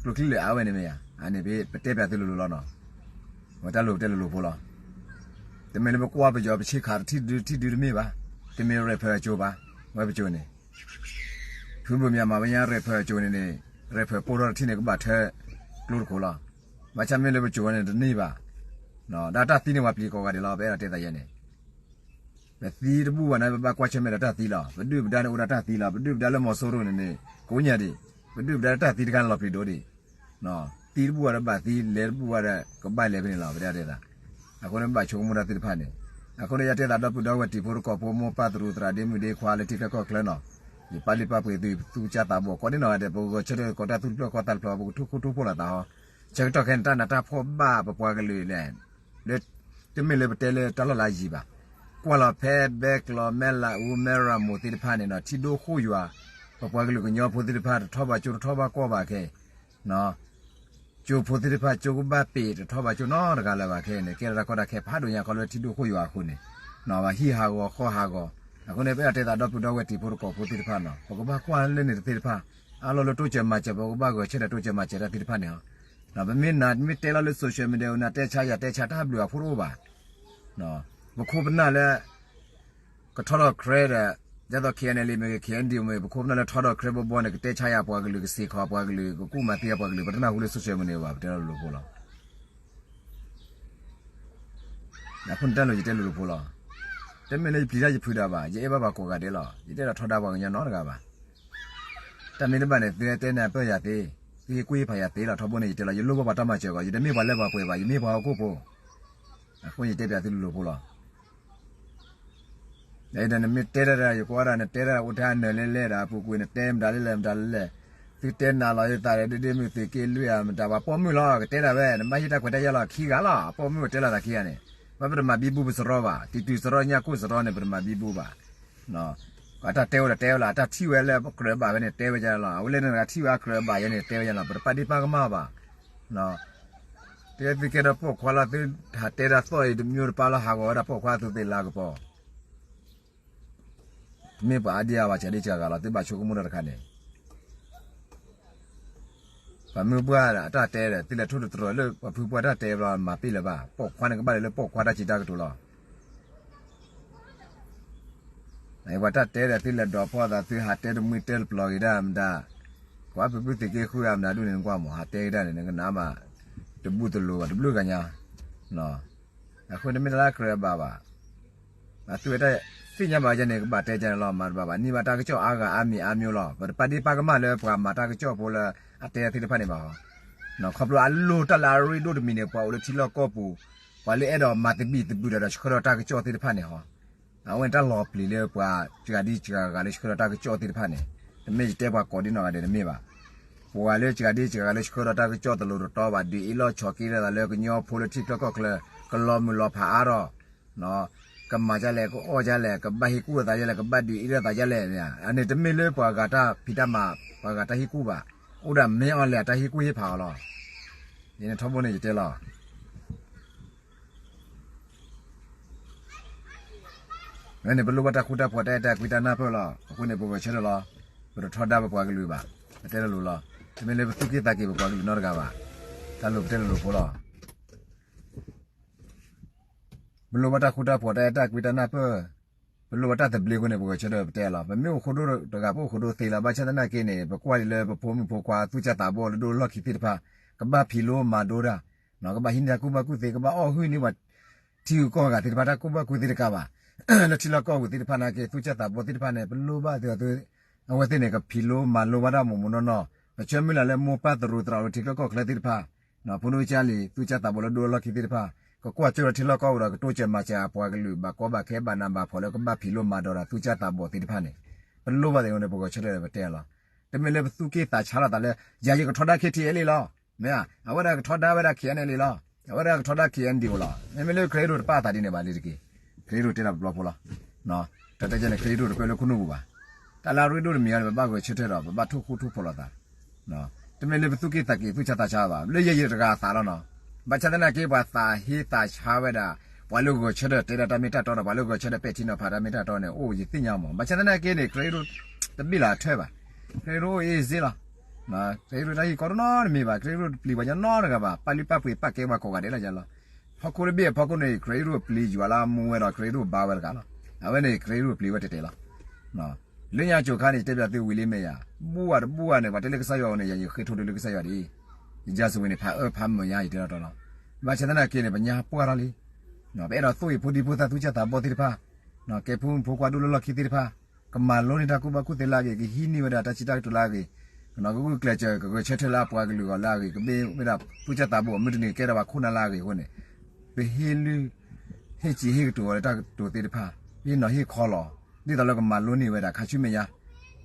ကျိချံလၢာ်အါဝဲန့ၣ်မ့ၢ်ယၤ အန့ၣ်ပတဲပၠးသုလိၤလိၤလီၤနီၤ ဝဲတၢ်လိၤပတဲလိၤလိၤဖိလီၤ တမ့ၢ်လၢပကွၢ်ပယီၤပဆ့ခးထံၣ်ဒုထံၣ်ဒုတမ့ၢ်ဘၣ် တမ့ၢ်ရဲၣ်ဖၢၣ်အကၠိၤဘၣ် ဝဲပကၠိၤန့ၣ် ဖုဘိၣ်မၠးမၤဝဲညါ ရဲၣ်ဖၢၣ်အကၠိၤန့ၣ်န့ၣ် ရဲၣ်ဖၢၣ်ပိၢ်ထီၣ်တထံၣ်န့ၣ် ကဘၣ်ထၢကျိတခိၣ်လီၤ. ဘၣ်ဆၣ်မ့ၢ်လၢပကၠိၤဝဲန့ၣ်တန့ၢ်ဘၣ်. ဒီးတၢ်သံန့ၣ် ပှၤပျံၤကိးဂၤဒဲးလီၤ ပအဲၣ်ဒိးတဲသးယဲန့ၣ် ပသံတဘူၣ်ဘၣ်န့ၣ် ပဘၣ်ကွၢ်ဆၢၣ်မဲာ်ဒီးတၢ်သံလီၤ. ပဒုၣ်ပဒါန့ၣ်အိၣ်ဒီးတၢ်သံလီၤ. ပဒုၣ်ပဒါလၢမီၤစိရိၤန့ၣ်န့ၣ် ကိးညါဒံး ပဒုၣ်ပဒါလၢတၢ်သံတခါန့ၣ်လီၤပျံၤဒိၣ်ဒံး သံတဘူၣ်ဘၣ်ဒီးဘၣ်သံ လဲၤတဘူၣ်ဘၣ်ဒီး ကဘၣ်လဲၤဖဲန့ၣ်လီၤ ပတဲဒၣ်တဲသး. အဃိန့ၣ် ပဘၣ်ဆိကမိၣ်တၢ်သ့ၣ်တဖၣ်န့ၣ် အဃိန့ၣ် ယတဲသးဒီပုၢ်ဒီဝဲၢ်တံၤဖိသကိးဖိ မိၢ်ပၢ်သရူးသရၣ်ဒ့မုၣ်ဒ့ခွါလၢထံချၢကီၢ်ချၢနီၤ ယပာ်လုၢ်ပာ်ပှ့ၤသု သူကစၢ်သးဘီၣ်ကိးဒ်နီၢ်ဂၤဒဲး ပဂီၤဆၢထၢၣ်ကိးတၢ်သူၣ်တဖျၢၣ်ဃီသးတဖျၢၣ် ပကထူၣ်ဃူထူၣ်ဖိးလိာ်သးဟီ ဆၢကတီၢ်ခဲအံၤန့ၣ် တၢ်နးတၢ်ဖှီၣ်ဘၣ်ပပှၤကလုာ်လဲၣ် လၢ တမ့ၢ်လၢပတဲလၢတၢ်လီၢ်လၢအယံၤဘၣ်. ကွၢ်လီၤဖဲဘဲကျိး မဲၢ်လးအူ မဲၢ်ရမူးသ့ၣ်တဖၣ်န့ၣ်နီၤ ထံဒိၣ်ဃိၣ်ယွၤ ပပှၤကလုာ်ကညီဖိသ့ၣ်တဖၣ် တထီၣ်ဘၣ်ကၠိတထီၣ်ဘၣ်ကီၢ်ဘၣ်ခဲအံၤ ကၠိဖိသ့ၣ်တဖၣ် ကၠိကဘၣ်ပ့ၤ တထီၣ်ဘၣ်ကၠိနီတဂၤလၢၤဘၣ်ခဲအံၤန့ၣ် ကဲထီၣ်တၢ်ကီတၢ်ခဲဖးဒိၣ်ညါခီလၢထံဒိၣ်ဃိၣ်ယွၤအဃိန့ၣ် ဘၣ်ဟံၣ်ဟးဂီၤဃီဟးဂီၤ အဃိန့ၣ် ပအဲၣ်ဒိးတဲသးဒီပုၢ်ဒီဝဲၢ်တံၤဖိသကိးဖိသ့ၣ်တဖၣ်နီၤ ပကဘၣ်ကွၢ်လၢန့ၣ်တသ့ၣ်တဖၣ် အလီၢ်လၢတိစၢၤမၤစၢၤ ပကဘၣ်ဂဲၤဆၢထၢၣ်တိစၢၤမၤစၢၤတၢ်သ့ၣ်တဖၣ်န့ၣ်လီၤ. ပမ့ၢ်နၤ မ့ၢ်တဲလီၤလၢ social media နၤတဲဆါယၤတဲဆါ တၢ်ဘျုးအဖှိၣ်တအိၣ်ဘၣ်. ပခိၣ်ပနၢ်လၢ ကထီထီၣ် credit ဒီး ဒ်သိး K N L A မ့ၢ်ဂ့ၤ K N D O မ့ၢ်ဂ့ၤ ပခိၣ်ပနၢ်လၢထီထီၣ် credit ဘီဘီန့ၣ် ကတဲဆါယၤပှၤကလုာ် ကစ့ၢ်ကီးပှၤကလုာ် ကကူၣ်မၤသံအပှၤကလုာ် ပတနၢ်ဟူလၢ social media ဘၣ် ပတဲလၢလိၤဖိလီၤ. အဃိန့ၣ်တၢ်လီၤယတဲလိၤလိၤဖိလီၤ. တမ့ၢ်လၢယပျံၤတၢ်ယဖုးတၢ်ဘၣ် ယအဲၣ်ဘၣ်ပှၤကိးဂၤဒဲးလီၤ. ယတအဲၣ်ဒိးထီဒါပှၤကညီနီတဂၤဘၣ်. တၢ်မ့ၢ်တဘၣ်န့ၣ် သုတဲနၢ်ပၢၢ်ယၤသ့, သုဟ့ၣ်ကူၣ်ဟ့ၣ်ဖးယၤသ့လီၤ. ထီဘိန့ၣ်ယတဲလီၤ ယလိၣ်ဘၣ်ပှၤတၢ်မၤစၢၤဂီၢ် ယတမ့ၢ်ပှၤလၢပှၤပှဲၤဘၣ် ယမ့ၢ်ပှၤဟီၣ်ခိၣ်ဖိ အဃိန့ၣ်ယတဲပၠးသုလိၤလိၤဖိလီၤ. ဒီးနမ့ၢ်တဲတၢ်ဒီး ယကွၢ်ဒၣ်နတဲတၢ်အိၣ်ထဲအနၢၤလဲၣ်လဲၣ်ဒီး အပူၤကွံာ်နတဲမတၤလဲၣ်လဲၣ်မတၤလဲၣ်လဲၣ်, သုတဲနၤလီၤယသးဒီး ဒ့ဒ့မုၢ်သုးက့လွံၢ်ဧါမတၤ ပှၤပိာ်မုၣ်လီၤ ကတဲတၢ်ဝဲ နဘၣ်ဟ့ၣ်တၢ်ခွဲးတၢ်ယာ်လီၤ ခံဂၤလီၤ အပိာ်မုၣ်တဲလီၤသးခံဂၤန့ၣ်, ဘၣ်ပတမၤဘံဘူပစရီဘၣ် တံၤတုၤစရီညၣ်ကိၢ်စရီန့ၣ် ပတမၤဘံဘူဘၣ်. အတၢ်တဲဝဲဒီးတဲဝဲလီၤ အတၢ်ထံၣ်ဝဲလၢပကြၢးဘၣ်ဝဲန့ၣ် တဲဝဲဒ်လီၤ. အဝဲလၢနဂၤထံၣ်ဝဲအကြၢးဘၣ်ယဲန့ၣ် တဲဝဲဒ်လီၤ ပတပာ်ဒ့ၣ်ပာ်ကမၣ်ဘၣ်. တဲသုကဲဒီးပိာ်ခွါလီၤ သုဟးတဲတၢ်သီၣ်အံၤတမံၤတပာ်လီၤ ဟးဂီၤဝဲဒၣ်ပိာ်ခွါသုသ့ၣ်လၤကပီၤ တမ့ၢ်ပှၤအါဒံအါဘၣ် စှၤဒံစှၤဂၤလီၤ သုဘၣ်ဆိကမိၣ်တၢ်တခါန့ၣ်, ပှၤမုၢ်ပှၢ်အတၢ်တဲဒီး သုလဲၤထိၣ်သတြီၤလၢ ပှၤဖုပှၢ်တၢ်တဲဘျီ မၤပ့ၢ်လၢၤဘၣ် ပိာ်ခွါန့ၣ်ကဘၣ်လဲၤလၢပိာ်ခွါတၢ်စံးတၢ်ကတိၤလီၤ. ပှၤတၢ်တဲဒီး သုလဲၤဒိးဖီၣ်သး သုဟးတဲတမှံတဲတပျီၤက့ၤဒၣ်မတၤ, ကွၢ်ဖုဖုသုးက့ဃုဂၤမတၤဒူၣ်န့ၣ် နကွၢ်မး ဟးတဲက့ၤဒၣ်န့ၣ် နကနၣ်မး တဘူၣ်တလိၤဘၣ် တဘျုးဂၤညါ အဃိန့ၣ်မ့ၢ်တၢ်လၢအကြၢးဘၣ်ဘၣ်, အသုဝဲတၢ်သ့ၣ်ညါဘၣ်ယဲန့ၣ် ကဘၣ်တဲကန့ၣ်လီၤ မၤတဘၣ်ဘၣ် န့ၢ်ဘၣ်တၢ်ကစီၣ်အါဂၤအါမံၤအါမံၤလီၤ. ပတပာ်ဒ့ၣ်ပာ်ကမၣ်လၢပှၤမၤတၢ်ကစီၣ်ဖိလၢအတဲသ့ၣ်တဖၣ်န့ၣ်ဘၣ်. ခီဖျိအလိၣ်တၢ်လၢအရ့ဒိၣ်တမံၤန့ၣ် ပှၤအိၣ်လၢထံလီၢ်ကီၢ်ပူၤ, ပှၤလၢအဲၣ်ဒိးမၤသဘံၣ်သဘုၣ်ဒီး ဆှၢထီၣ်တၢ်ကစီၣ်သ့ၣ်တဖၣ်န့ၣ်ဟီ အဝဲန့ၣ်တၢ်လီၤပျံၤလၢပှၤစှၤဒံစှၤဂၤလၢဆှၢထီၣ်တၢ်ကစီၣ်သ့ၣ်တဖၣ်န့ၣ်, တမ့ၢ်ယတဲပှၤကိးဒံနီၢ်ဂၤဒဲးတမ့ၢ်ဘၣ်. ပှၤလၢစှၤဒံစှၤဂၤလၢဆှၢထီၣ်တၢ်ကစီၣ်တလိၤတတီဘၣ် ဒုးအ့ၣ်လိာ်ဆိးက့လိာ်သးလၢကညီဖိလၢထံချၢကီၢ်ချၢ, ကလီၤမုၢ်လီၤဖးအါထီၣ်, ကမၤဒ်လဲၣ် ကအီၣ်ဒ်လဲၣ် ကဘၣ်ဟ့ၣ်ကူၣ်လိာ်သးဒ်လဲၣ် ကဘၣ်ဒုးအ့ၣ်လိာ်သးဒ်လဲၣ်န့ၣ် အန့ၣ်တမ့ၢ်လၢပှၤဂၤတၢ်ဖံးတၢ်မၤ ပှၤဂၤတၢ်ဟ့ၣ်ကူၣ်ဘၣ်. အိၣ်ဒၣ်မ့ၢ်အီၤလဲၣ် အတၢ်ဟ့ၣ်ကူၣ်ဟ့ၣ်ဖးအီၤလီၤ. ယန့ၣ်ထီဘိန့ၣ်ယတဲလီၤ. ဝဲန့ၣ် ပလိၣ်ဘၣ်တၢ်ဃူတၢ်ဖိး တၢ်အဲၣ်တၢ်ကွံတၢ်နၢ်ပၢၢ်လီၤ. အဃိန့ၣ် ပဂဲၤဆၢထၢၣ်လီၤ. ပတထီဒါပပှၤကလုာ်ဘၣ်. ပတဲလိၤလိၤလီၤ. တမ့ၢ်လၢပသူၣ်က့ၣ်သးက့ၤပပှၤကလုာ်နီတဂၤဘၣ်. တၢ်လိၤပတဲလိၤလိၤဖိလီၤ. ပလိၣ်ဘၣ်တၢ်ဃူတၢ်ဖိး တၢ်အဲၣ်တၢ်ကွံတၢ်နၢ်ပၢၢ်, ပလိၣ်ဘၣ်တၢ်သဘျ့အဃိန့ၣ် ပဂဲၤဆၢထၢၣ်ပတဲလီၤ. ပမ့ၢ်အိၣ်ဃိဒိၣ်တဂၤ ပအိၣ်ဃိဒိၣ်သ့လီၤ. ဘၣ်ဆၣ်သနာ်က့န့ၣ် ပကွၢ်ဒံးလၢပဖိမုၣ်ဖိခွါသူၣ်စၢ်သးဘီၣ်လၢဒိၣ်လီၢ်ခံသ့ၣ်တဖၣ် ကဘၣ်ဖံးလိမၤဒိတၢ်, ကဘၣ်ဟံးန့ၢ်တၢ်ကူၣ်ဘၣ်ကူၣ်သ့ ကဘၣ်အီၣ်ဟုၣ်န့ၢ်ပှၤထံဂုၤကီၢ်ဂၤသ့ၣ်တဖၣ် တၢ်ကူၣ်ဘၣ်ကူၣ်သ့တကးဘၣ် လၢထံလီၢ်ကီၢ်ပူၤသ့ၣ်တဖၣ်နာ်က့ သူၣ်စၢ်သးဘီၣ်သ့ၣ်တဖၣ်န့ၣ် ပလိၣ်ဘၣ်သ့ၣ် အဝဲသ့ၣ်န့ၣ် ကဖံးလိမၤလိဘၣ်တၢ်မိၢ်မိၢ်နီၢ်နီၢ်, ကဆၢမုၢ်လၢ်လၢမိၢ်ပၢ်သရူးသရၣ်လၢထံချၢကီၢ်ချၢသ့ၣ်တဖၣ်, ဖိဒိၣ်ကၢ်လံၤ သူၣ်စၢ်သးဘီၣ်လၢဒိၣ်လီၢ်ခံသ့ၣ်တဖၣ် ကကွၢ်ကၠိလၢထံလီၢ်ကီၢ်ပူၤဒီး ကတိစၢၤမၤစၢၤအပှၤကလုာ် ဘၣ်ကီဘၣ်ခဲဘၣ်နးဘၣ်ဖှီၣ်လၢကဘၣ်ဖံးလိမၤဒိးဒီးသူၣ်စၢ်သးဘီၣ်သ့ၣ်တဖၣ်န့ၣ်, ပလိၣ်ဘၣ်သ့ၣ်န့ၣ် ပဂဲၤဆၢထၢၣ်ပတဲလီၤ. တမ့ၢ်လၢပသူၣ်က့ၣ်သးဆါလိာ်သးလၢ ယၤယကထီဒါ K T L A လီၤ. မ့ၢ်ဧါ, အဝဲဒၣ်ကထီဒါဝဲဒၣ် K N L A လီၤ. အဝဲဒၣ်ကထီဒါ K N D O လီၤ. မ့မ့ၢ်လၢ ကရ့ဒိၣ် တပာ်အသးဒ်န့ၣ်ဘၣ်လံတက့ၢ်. ကရ့ဒိၣ် တဲဒၣ်တဘျီဖိလီၤ. တၢ်တဲကဲန့ၣ် ကရ့ဒိၣ် တပၢၢ်လၢခိၣ်နူာ်ပူၤဘၣ်. တၢ်လၢအရ့ဒိၣ်တမံၤအံၤန့ၣ် ပဘၣ်ဂဲၤဆၢထၢၣ်ဒီး ပဘၣ်ထိၣ်ဃူထိၣ်ဖိးလိာ်သး တမ့ၢ်လၢပသူၣ်က့ၣ်သးက့ၤ သူၣ်ဆါသးဆါဘၣ်. လၢယဲယတဂၤအသးလီၤနီၤ. ဘၣ်ဆၣ်သနာ်က့ ပှၤသးဟ့သးဆါဝဲဒၣ် ပှၤလၢဂဲၤဆၢထၢၣ်တဲဒၣ်တၢ်မ့ၢ်တၢ်တီဒီး ပှၤလၢဂဲၤဆၢထၢၣ်ပဲာ်ထံနီၤဖး တၢ်မ့ၢ်တၢ်တီန့ၣ် အိၣ်ယသ့ၣ်ညါမး. ဘၣ်ဆၣ်သနာ်က့န့ၣ် ကရ့ဒိၣ် တဘ့ၣ်လၢအထၢၣ်ဘၣ်. ကရ့ဒိၣ် အိၣ်အ့ၣ်စ့လီၤ. ကရ့ဒိၣ် တၢ်ဟ့ၣ်ကီတနီတမံၤဘၣ်. ကရ့ဒိၣ် တပျံၤပှၤညီနီတဂၤဘၣ်. ပာ်လုၢ်ပာ်ပှ့ၤ ပာ်ကဲပှၤကိးဂၤဒဲးလီၤယၤလီၤ. ဖီခိၣ်တဘ့ၣ်အဖီခိၣ်န့ၣ် ကရ့ဒိၣ်ပျံၤယွၤလၢအမူဝဲဒီး ကရ့ဒိၣ်ဘါဝဲတဂၤလီၤ. အဝဲန့ၣ် ကရ့ဒိၣ်ပျံၤဝဲတဲတဲလီၤ. လၢညါကၠိၤခါန့ၣ် ယတဲပၠးသုဝံၤလံမ့ၢ်ယၤ, ဘူၣ်ဝဲတဘူၣ်ဝဲန့ၣ် ပှၤတဲလၢကစၢ်ယွၤအအိၣ်န့ၣ် ယၤယဃ့ထိၣ်ဒုးလၢကစၢ်ယွၤဒ်အံၤ, ယစံးဝဲန့ၣ် ဖးအၢဖးမုာ်ညါ ယတဲလီၤတီလီၤ. ဘၣ်ဆၣ်သနာ်က့န့ၣ် ပညါပှၢ်ထီၣ်လံ. ပအဲၣ်ဒိးသိၣ်ဂ့ၤဖိဒံဖိသၣ် သူၣ်စၢ်သးဘီၣ်သ့ၣ်တဖၣ်, ကဲဖိမုၣ်ဖိခွါဒိၣ်လၢလီၢ်ခံသ့ၣ်တဖၣ်, ကမၤလိန့ၢ်တၢ်ကူၣ်ဘၣ်ကူၣ်သ့လၢအဂ့ၤ, ကဟံးန့ၢ်ဝဲဒၣ်တၢ်စံးတၢ်ကတိၤလၢအဂ့ၤ, ကဂုာ်ကျဲးစၢး ကဂဲၤဆၢထၢၣ်လၢအပှၤကလုာ်အဂီၢ်လၢအဂ့ၤ, ကမ့ၢ်ဝဲဒၣ်သူၣ်စၢ်သးဘီၣ် မုၢ်တနံၤကဲထီၣ်ပှၤခိၣ်နၢ်လၢအဂ့ၤအဃိန့ၣ်, ပဟ့ၣ်လုၢ် ဟ့ၣ်စံးဟ့ၣ်ကတိၤအီၤလၢတၢ်ကတိၤသ့ၣ်တဖၣ်, ဟ့ၣ်နီၤဟ့ၣ်ခီလီၤ, ဒ်သိးလၢကမၤလိန့ၢ်ဝဲဒၣ်ခါဆူမဲာ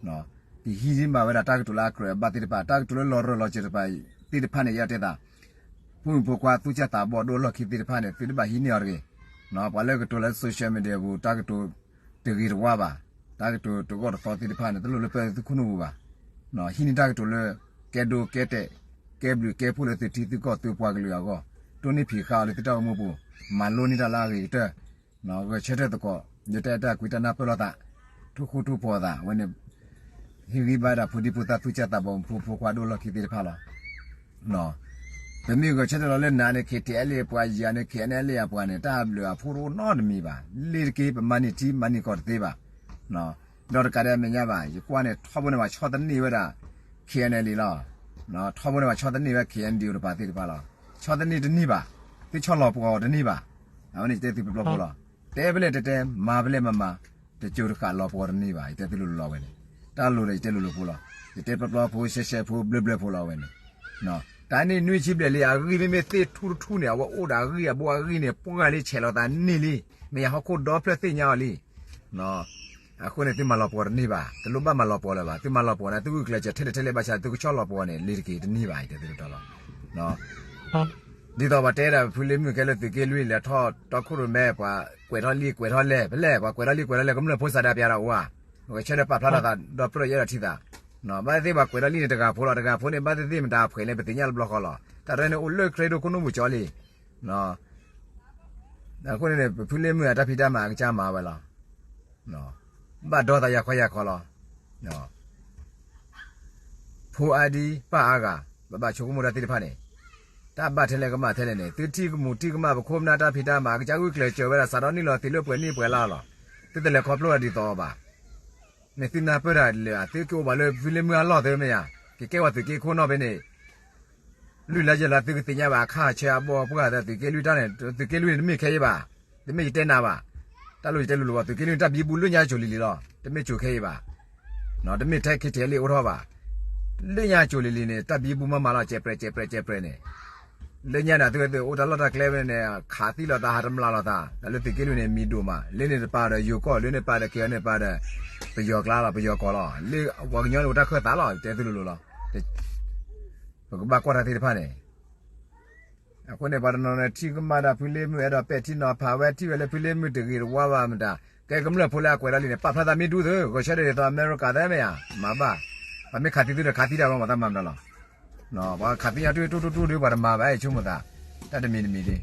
်ညါ, ကဟံးန့ၢ်ဘၣ်ဝဲဒၣ်တၢ်ကတိၤလၢအကြၢးအဘၣ်သ့ၣ်တဖၣ်, တၢ်ကတိၤလၢလီၤရၢၢ်လီၤစၢၤတဖၣ်သ့ၣ်တဖၣ်န့ၣ် ယတဲသး, ဖိမုၣ်ဖိခွါသူၣ်စၢ်သးဘီၣ်ဒိၣ်လီၢ်ခံသ့ၣ်တဖၣ်န့ၣ် သုတဘၣ်ဟံးန့ၢ်အီၤတဂ့ၤ. ပှၤလၢကတိၤလၢ social media ပူၤ တၢ်ကတိၤတဂ့ၤတဝါဘၣ်, တၢ်ကတိၤတဂီၢ်တသီသ့ၣ်တဖၣ်န့ၣ် တလိၣ်လၢပၢသုခိၣ်နူာ်ပူၤဘၣ်. ဟံးန့ၢ်တၢ်ကတိၤလၢ ကဲဒိကဲတဲာ် ကဲဘျုးကဲဖှိၣ်လၢသုထံသုကီၢ်သုပှၤကလုာ်အဂီၢ်, တိၢ်နီၣ်ဖံးဃာ်အီၤလၢသုတၢ်အိၣ်မူပူၤ, မၤလိန့ၢ်တၢ်လၢအဂ့ၤကတၢၢ်, ဂဲၤဆၢထၢၣ်သကိး, ယတၢ်အဲၣ်တၢ်ကွံတၢ်နၢ်ပၢၢ်လိာ်သး, ထိၣ်ဃူထိၣ်ဖိးအသး, အဝဲန့ၣ် ဟ့ၣ်ဂံၢ်ဘါဒၣ်ဖိဒံဖိသၣ် သူၣ်ကၢ်သးဘီမုၢ်ဖိ ဖိခွါဒိၣ်လီၢ်ခံသ့ၣ်တဖၣ်လီၤ. ပမ့ၢ်ဂဲၤဆၢထၢၣ်လီၤလၢနၤန့ၣ် KTLA ပှၤယၤန့ၣ် KNLA အပှၤန့ၣ် တၢ်ဘျုးအဖှိၣ်တအိၣ်နီတမံၤဘၣ်. လ့ၤတက့ၢ် ပမၤန့ၢ်ထံမၤန့ၢ်ကီၢ်တသ့ဘၣ်. ဒီးတကးဒံးမဲာ်ညါဘၣ် ယကွၢ်န့ၣ် ထီဘိန့ၣ်ပှၤဆီတန့ၢ်ဝဲဒၣ် KNLA လီၤ. ထီဘိန့ၣ်ပှၤဆီတန့ၢ်ဝဲ KNDO တပၤသ့ၣ်တဖၣ်လီၤ. ဆီတန့ၢ်တန့ၢ်ဘၣ်. သုဆီလီၤပှီၤအီၤတန့ၢ်ဘၣ်. အဝဲန့ၣ်ယတဲသုပျီပျီဖိလီၤ. တဲဖဲလဲၣ်တဲတဲ မၤဖဲလဲၣ်မၤမၤ တကၠိတဃာ်လီၤပှီၤတန့ၢ်ဘၣ် ယတဲသုလိၤလိၤလီၤဝဲန့ၣ်. တၢ်လိၤဒီးယတဲလိၤလိၤဖိလီၤ. ယတဲပျီပျီဖိ ရှဲရှဲဖိ ဘျၢဘျၢဖိလီၤဝဲန့ၣ်. တၢ်န့ၣ်နွံဆံဘျဲၣ်လံ အဂံၢ်မ့မ့ၢ်သ့ၣ်ထူတထူန့ၣ် အဝဲအိၣ်ဒီးအဂံၢ်အဘိအဂံၢ်န့ၣ် ပှၢ်လံဆဲးလီၤသးန့ၢ်လံ. မ့ၢ်ယဟီၣ်ခိၣ်ဒီဖျၢၣ်သ့ၣ်ညါအီၤလံ. အဃိန့ၣ် သုမၤလီၤပှီၤတန့ၢ်ဘၣ်. တလိၣ်ဘၣ်မၤလီၤပှီၤလၢၤဘၣ်. သုမၤလီၤပှီၤန့ၣ် သုဂုာ်ကျဲးစၢးထဲလဲၣ်ထဲလဲၣ်ဘၣ်ဆၣ် သုကဆီလီၤပှီၤန့ၣ် လ့ၤတက့ၢ်တန့ၢ်ဘၣ် ယတဲသုတတီၤလီၤ. ဒ်သိးပှၤတဲဒၣ်ဖုလ့ၤမုၢ်ကဲလၢသုးက့လွံၢ်လဲၤထီၣ်တီခိၣ်ရိၣ်မဲ ပှၤကွဲးထီၣ်လံာ်ကွဲးထီၣ်လဲၢ် ဖဲလဲၣ် ပှၤကွဲးထီၣ်လံာ်ကွဲးထီၣ်လဲၢ် ကမျၢၢ်ဖိစးဒးပျးဒီးအိၣ်ဧါ. ဂဲၤဆၢထၢၣ်ပာ်ဖျါထီၣ်သး ဒီပြၢၢ်ယဲဒီးထံသး. ဘၣ်သ့ၣ်သ့ၣ်ပှၤကွဲးထီၣ်လံာ်န့ၣ်တဂၤဖိလီၤ. တဂၤဖိန့ၣ် ဘၣ်သ့ၣ်သ့ၣ်မတၤအဖှဲးလဲၣ် ပသ့ၣ်ညါလၢဘျီဃီလီၤ. တၢ်ရဲၣ်န့ၣ်အိၣ်လၢခရံာ်ဒိၣ်ခိၣ်နူာ်ပူၤကၠီလံ. အဃိန့ၣ် ပဖုလ့ၤမုၢ်အတၢ်ဖံးတၢ်မၤအကစၢ်မၤဝဲလီၤ. ဘၣ်ဒီသးယၤခီယၤခီလီၤ. ဖိအါဒံပၢ်အါဂၤ ပဘၣ်ဆိကမိၣ်တၢ်သ့ၣ်တဖၣ်န့ၣ် တၢ်ဘၣ်ထဲလဲၣ်ကမၣ်ထဲလဲၣ်န့ၣ် သုထံၣ်ကမူၣ်ထံၣ်ကမၣ် ပခိၣ်ပနၢ်တၢ်ဖံးတၢ်မၤ အကစၢ်ဂုာ်ကျဲးစၢးဝဲဒၣ် စးထီၣ်နံၣ်လီၤသံးလၢပှဲၤနံၣ်ပှဲၤလါလီၤ. သုတလဲၤခီဖျိဒ်သိးအီၤဘၣ်. မ့ၢ်သုနၢ်ပၢၢ်တၢ်လၢ သုကအိၣ်ဘၣ်လၢဖုလ့ၤမုၢ်အလီၢ်သ့မ့ၢ်ဧါ, ကကဲဝဲသုးက့ခိၣ်နီၣ်ဖဲန့ၣ် လွံၢ်လါယဲၢ်လါ သုကသ့ၣ်ညါဘၣ်အခါဆၢအဘီအပှၢ်ဒီး သုးက့လွံၢ်တၢ်န့ၣ် သုးက့လွံၢ်န့ၣ် တမ့ၢ်ခဲအံၤဘၣ်, တမ့ၢ်ယတဲနၤဘၣ်. တၢ်လိၣ်ယတဲလိၤလိၤဘၣ် သုးက့လွံၢ်န့ၣ် တၢ်ဘံဘူလၢညါကိၤလံၤလံၤလီၤ, တမ့ၢ်ကိၤခဲအံၤဘၣ်. တမ့ၢ်ထဲ KTLA အိၣ်ထီၣ်ဘၣ်. လၢညါကိၤလံၤလံၤန့ၣ် တၢ်ဘံဘူမးမးလီၤ ကဲးပြဲးကဲးပြဲးကဲးပြဲးန့ၣ် လၢညါန့ၣ် သုဝဲသ့ၣ်အိၣ်တၢ်လီၢ်တၢ်ကျဲဝဲန့ၣ် ခးသံလိာ်သး ဟးတမျးလိာ်သး တၢ်လၢသုးက့လွံၢ်န့ၣ် မံၤဒိၣ်မး လၢန့ၣ်တပၤဒီးယိၤကီၢ် လၢန့ၣ်ပၤဒီးကဲၤန့ၣ်ပၤဒီး ပယီၤကျါလီၤ ပယီၤကီၢ်လီၤ လၢပှၤကညီန့ၣ်အိၣ်တၢ်ခၢၣ်သးလီၤ တဲသုလိၤလိၤလီၤ. ပကဘၣ်ကွၢ်တၢ်သ့ၣ်တဖၣ်န့ၣ် အဃိန့ၣ် ပှၤတနီၤန့ၣ် ထံၣ်ကမၣ်ဒၣ်ဖုလ့ၤမုၢ် အဲၣ်ဒိးပဲာ်ထံနီၤဖးဝဲ ထံၣ်ဝဲလၢဖုလ့ၤမုၢ်တဂ့ၤတဝါဘၣ်မတၤ, ကဲကမျၢၢ်ဖိလၢအကွဲးဒၣ်လံန့ၣ် ပာ်ဖျါသးမ့ၢ်ဒူသ့ ဂဲၤဆၢထၢၣ်ဒ်သိးအမဲရကၤသ့မ့ၢ်ဧါ, မၤဘၣ်. ပှၤမ့ၢ်ခးသံသုဒီးခးသံတၢ်ဘၣ်မၤတၢ်မၤမတၤလီၤ. ပှၤခးသံညါတူၢ်တူၢ်တူၢ်ဒုး ပှၤတမၤဘၣ် ဆိကမိၣ်သး, တၢ်တမံၤတမံၤဒ်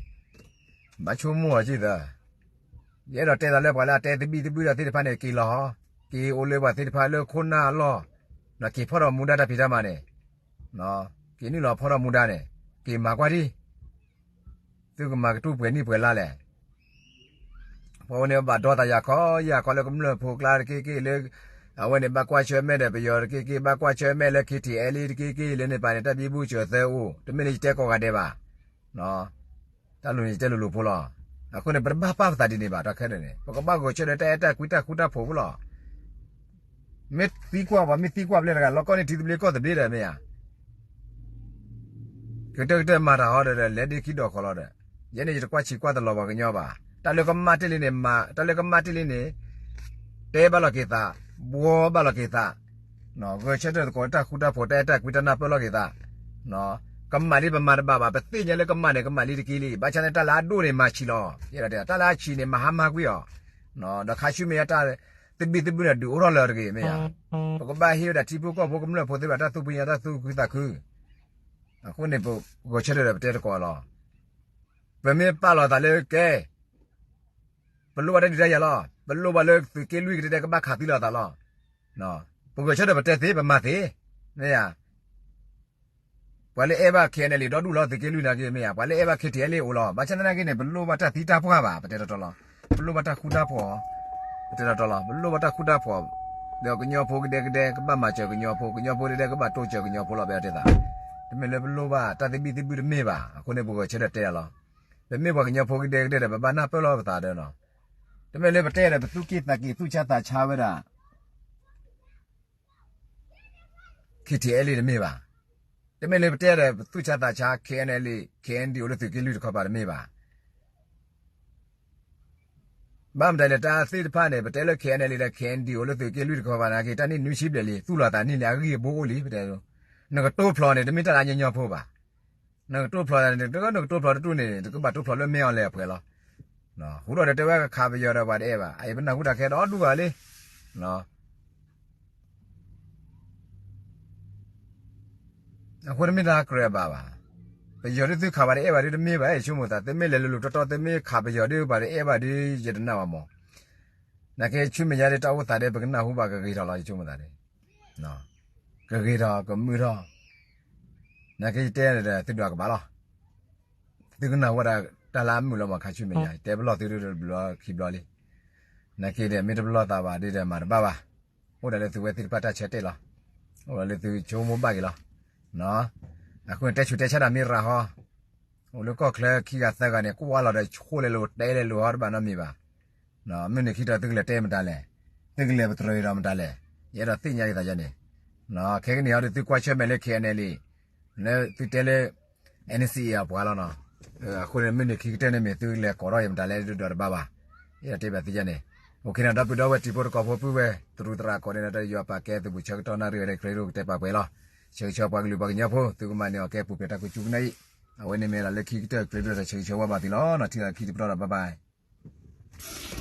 ဘၣ်ဆိကမိၣ်အီၤက့သၢ ယအဲၣ်ဒိးတဲသးလၢပှၤလၢအတဲသဘံၣ်သဘုၣ်ဒီးသ့ၣ်တဖၣ်န့ၣ် က့ၤလီၤဟီ, က့ၤအိၣ်လၢပှၤသ့ၣ်တဖၣ်လၢခိၣ်နၢ်အလီၢ်, ဒီးက့ၤဖီၣ်ထီၣ်မူဒါတၢ်ဖံးတၢ်မၤန့ၣ်, က့ၤနုာ်လီၤဖီၣ်ထီၣ်မူဒါန့ၣ်, က့ၤမၤကွၢ်ဒံး, သုကမၤကတူၢ်ပှဲၤနံၣ်ပှဲၤလါလဲၣ်. ပဝဲန့ၣ်ဘၣ်ဒီသးယၤခီယၤခီလၢကမျၢၢ်ဖိကျါတက့ၢ်က့ၢ်လၢ အဝဲန့ၣ်ဘၣ်ကွၢ်ဆၢၣ်မဲာ်ဒီးပယီၤတက့ၢ်က့ၢ် ဘၣ်ကွၢ်ဆၢၣ်မဲာ်လၢ KTLA တက့ၢ်က့ၢ် လၢန့ၣ်ပၤန့ၣ် တၢ်ဘံဘူစၢၤသၢအိၣ် တမ့ၢ်လၢယတဲကိးဂၤဒဲးဘၣ်. တၢ်လိၤန့ၣ်ယတဲလိၤလိၤဖိလီၤ. အဃိန့ၣ် ပတဘၣ်ပာ်ပသးဒ်န့ၣ်ဘၣ် တၢ်ခဲလၢာ်န့ၣ် ပကဘၣ်ဂဲၤဆၢထၢၣ်တၢ်အဲၣ်တၢ်ကွံတၢ်ဃူတၢ်ဖိးဖိလီၤ. မ့ၢ်သံကွၢ်ပှၤ မ့ၢ်သံကွၢ်ပျဲတဂၤ လီၤကီၢ်န့ၣ်ထံသဘျ့ကီၢ်သဘျ့ဒီးမ့ၢ်ဧါ. ကတၢၢ်ကတၢၢ်မၤတၢ်ဟီဒီး လဲၤဒ့ခံဒီးဃီလီၤဒီး ယဲန့ၣ်ယတကွၢ်ဆံးကွၢ်တလီၤပှၤကညီဘၣ်. တၢ်လၢကမၣ်တ့ၢ်လံန့ၣ် မၤ တၢ်လၢကမၣ်တ့ၢ်လံန့ၣ် တဲဘၣ်လီၤက့ၤသး, ဘှီဘၣ်လီၤက့ၤသး, ဂဲၤဆၢထၢၣ်သကိးတၢ်ဃူတၢ်ဖိး တၢ်အဲၣ်တၢ်ကွံတၢ်နၢ်ပၢၢ်လီၤက့ၤသး, ကမၣ်လံပမၤတဘၣ်ဘၣ် ပသ့ၣ်ညါလၢကမၣ်န့ၣ် ကမၣ်လံတက့ၢ်လံ. ဘၣ်ဆၣ်န့ၣ် တၢ်လၢအဒိၣ်န့ၣ်မၤဆံးလီၤ. ယဲဒၣ်တဲ တၢ်လၢအဆံးန့ၣ် မၤဟါမၢ်ကွံာ်အီၤ, ဒီးခါဆူမဲာ်ညါတၢ်သဘံၣ်သဘုၣ်န့ၣ် ဒုးအိၣ်ထီၣ်လၢတဂ့ၤမ့ၢ်ဧါ. ပကဘၣ်ဟ့ၣ်ဝဲဒၣ်ထံဖိကီၢ်ဖိကမျၢၢ်ဖိသ့ၣ်တဖၣ် တၢ်သူၣ်ဖှံသးညီ တၢ်သူၣ်ခုသးခု. အဃိန့ၣ် ပဂဲၤဆၢထၢၣ်ဒီးပတဲသကိးလီၤ. ပမ့ၢ်ပာ်လီၤသးလၢကဲ ပလိၣ်ဘၣ်တၢ်ဒုးတၢ်ယၤလီၤ. ပလိၣ်ဘၣ်လၢသုးက့လွံၢ်ကတဲတဲကဘၣ်ခးသံလိာ်သးလီၤ. ပဂဲၤဆၢထၢၣ်ပတဲသ့ ပမၤသ့, မ့ၢ်ဧါ. ပှၤလၢအဲၣ်ဘၣ် KNLA ဒီဒူၣ်လီၤ သုးက့လွံၢ်နာ်က့ မ့ၢ်ဧါ. ပှၤလၢအဲၣ်ဘၣ် KTLA အိၣ်လီၤ. ဘၣ်ဆၣ်သနာ်က့န့ၣ် ပလိၣ်ဘၣ်တၢ်သံတၢ်ပှၢ်ဘၣ် ပတဲတီတီလီၤ. ပလိၣ်ဘၣ်တၢ်ဃူတၢ်ဖိး, ပတဲတီတီလီၤ. ပလိၣ်ဘၣ်တၢ်ဃူတၢ်ဖိး, ဒီးကညီဖိကဒဲကဒဲ ကဘၣ်မၤစၢၤကညီဖိ, ကညီဖိကဒဲကဒဲ ကဘၣ်တိစၢၤကညီဖိလီၤ ပတဲသး. တမ့ၢ်လၢပလိၣ်ဘၣ်တၢ်သဘံၣ်သဘုၣ်တမ့ၢ်ဘၣ်. အဃိန့ၣ် ပဂဲၤဆၢထၢၣ်တဲလီၤ. ပမ့ၢ်ပှၤကညီဖိကဒဲကဒဲဒီး ပဘၣ်နၢ်ပၢၢ်လီၤပသးဒီးနီၤ. တမ့ၢ်လၢပတဲဒီး ပသူၣ်က့ၣ်သးက့ၣ်သူၣ်ဆါသးဆါဝဲဒၣ် KTLA တမ့ၢ်ဘၣ်. တမ့ၢ်လၢပတဲဒီး ပသူၣ်ဆါသးဆါ KNLA KNDO လၢသုးက့လွံၢ်တခီပၤတမ့ၢ်ဘၣ်. ဘၣ်မတၤလဲၣ် တၢ်သ့ၣ်တဖၣ်န့ၣ် ပတဲလၢ KNLA ဒီး KNDO လၢသုးက့လွံၢ်တခီပၤနာ်က့ တၢ်န့ၣ်နွံဆံဘျဲၣ်လံ သူၣ်လီၤသးန့ၢ်လံ အဂံၢ်အဘိအိၣ်လံ ပတဲ. နကတိၤဖျိးန့ၣ် တမ့ၢ်တၢ်လၢအညီညီဖိဘၣ်. နကတိၤဖျိးန့ၣ် နကတိၤဖျိးတတူၢ်န့ၣ် တကဘၣ်တိၤဖျိးလၢမ့ၢ်အီၤလဲၣ်အပှဲၤလီၤ. ဟူထီၣ်ဒီးတဲဝဲကခးပယီၤဒီးပှၤတအဲၣ်ဘၣ် အအံၤပနၢ်ဟူတၢ်ခဲဒီဒူၣ်ဘၣ်လံ. အဃိတမ့ၢ်တၢ်ကြၢးအဘၣ်ဘၣ်. ပယီၤဒ်သုခးပှၤတအဲၣ်ဘၣ်ဒ်တမ့ၢ်ဘၣ် ယဆိကမိၣ်သး သုမ့ၢ်လဲၤလိၤလိၤတီတီ သုမ့ၢ်ခးပယီၤဒ်ပှၤတအဲၣ်ဘၣ်ဒ် ယတနာ်ဘၣ်မး. နာ်က့ဆူမဲာ်ညါဒ်တၢ်အိၣ်သးဒ်ပကနၢ်ဟူဘၣ်ကဂ့ၤထီၣ်လီၤ ယဆိကမိၣ်သးဒ်. ကဂ့ၤထီၣ်ကမုာ်ထီၣ်, နာ်က့ယတဲဒီးသုဒွးကဘၣ်လီၤ. သုကနၢ်ဟူဝဲဒၣ်တၢ်လၢအမုာ်လီၤမး ခါဆူမဲာ်ညါ တဲပလီၢ်သုဒုးတဘျီခံဘျီလံ. နာ်က့ဒီး မ့ၢ်တပလီၢ်သးဘၣ်ဒီး မၤတဘၣ်ဘၣ်. အိၣ်ဒၣ်လၢသုဝဲသ့ၣ်တဖၣ်တၢ်ဆၢတဲာ်လီၤ. အိၣ်ဒၣ်လၢသုဆိကမိၣ်ဘၣ်က့ၤလီၤ. အဃိန့ၣ်တဲဆူးတဲဆါတၢ်မ့ၢ်ရၤဟီ အိၣ်လၢကီၢ်ချၢခံဂၤသၢဂၤန့ၣ် ကွၢ်လီၤဒီးဆိၣ်လဲၤလိာ်တဲလဲၤလိာ်ဟီတဘၣ်နီတမံၤဘၣ်. မုၢ်နံၤခံကတၢၢ်သုကလဲၤတဲမတၤလဲၣ်, သုကလဲၤပတြၢၤဒီးမတၤလဲၣ်, ယအဲၣ်ဒိးသ့ၣ်ညါယသးယါန့ၣ်, ခဲကနံၣ်အံၤဒီးသုကွၢ်ဆၢၣ်မဲာ်လၢ K N L A လၢသုတဲလၢ N C A အပှၤလီၤနီၤ. အဃိန့ၣ် မုၢ်နံၤခံကတၢၢ်န့ၣ်မ့ၢ်သုကလဲၤကိးထီၣ်ယမတၤလဲၣ်ဒုးဒီးတဘၣ်ဘၣ်. ယအဲၣ်ဒိးတဲဘၣ်သုယါန့ၣ်, အိၣ်ခ့နီၤ ဒီပုၢ်ဒီဝဲၢ်တံၤဖိသကိးဖိပုၢ်ဝဲၢ် တရူးသရၣ်ကိးန့ၣ်ဒီး တၢ်ယွၤပာ်ကဲသုးဘူးဆၢကတီၢ်နၣ်ရံၣ်ဝဲဒီး ခရံာ်ဒိၣ်ကတဲပာ်ပှဲၤလီၤ. ဆၢဂ့ၤဆၢဝါပှၤကလုာ်ပှၤကညီဖိ သုကမၤန့ၢ်အီၣ်ကဲပူၤဖျဲးတၢ်ကိးစူကနၣ်အံၤ, အဝဲန့ၣ်မ့ၢ်ဒၣ်လၢခံကတၢၢ် ခရံာ်ဒိၣ်တၢ်ဆၢဂ့ၤဆၢဝါဘၣ်သုလီၤနီၤ. ထံၣ်လီၤခံတပတီၢ်ဒီး bye bye.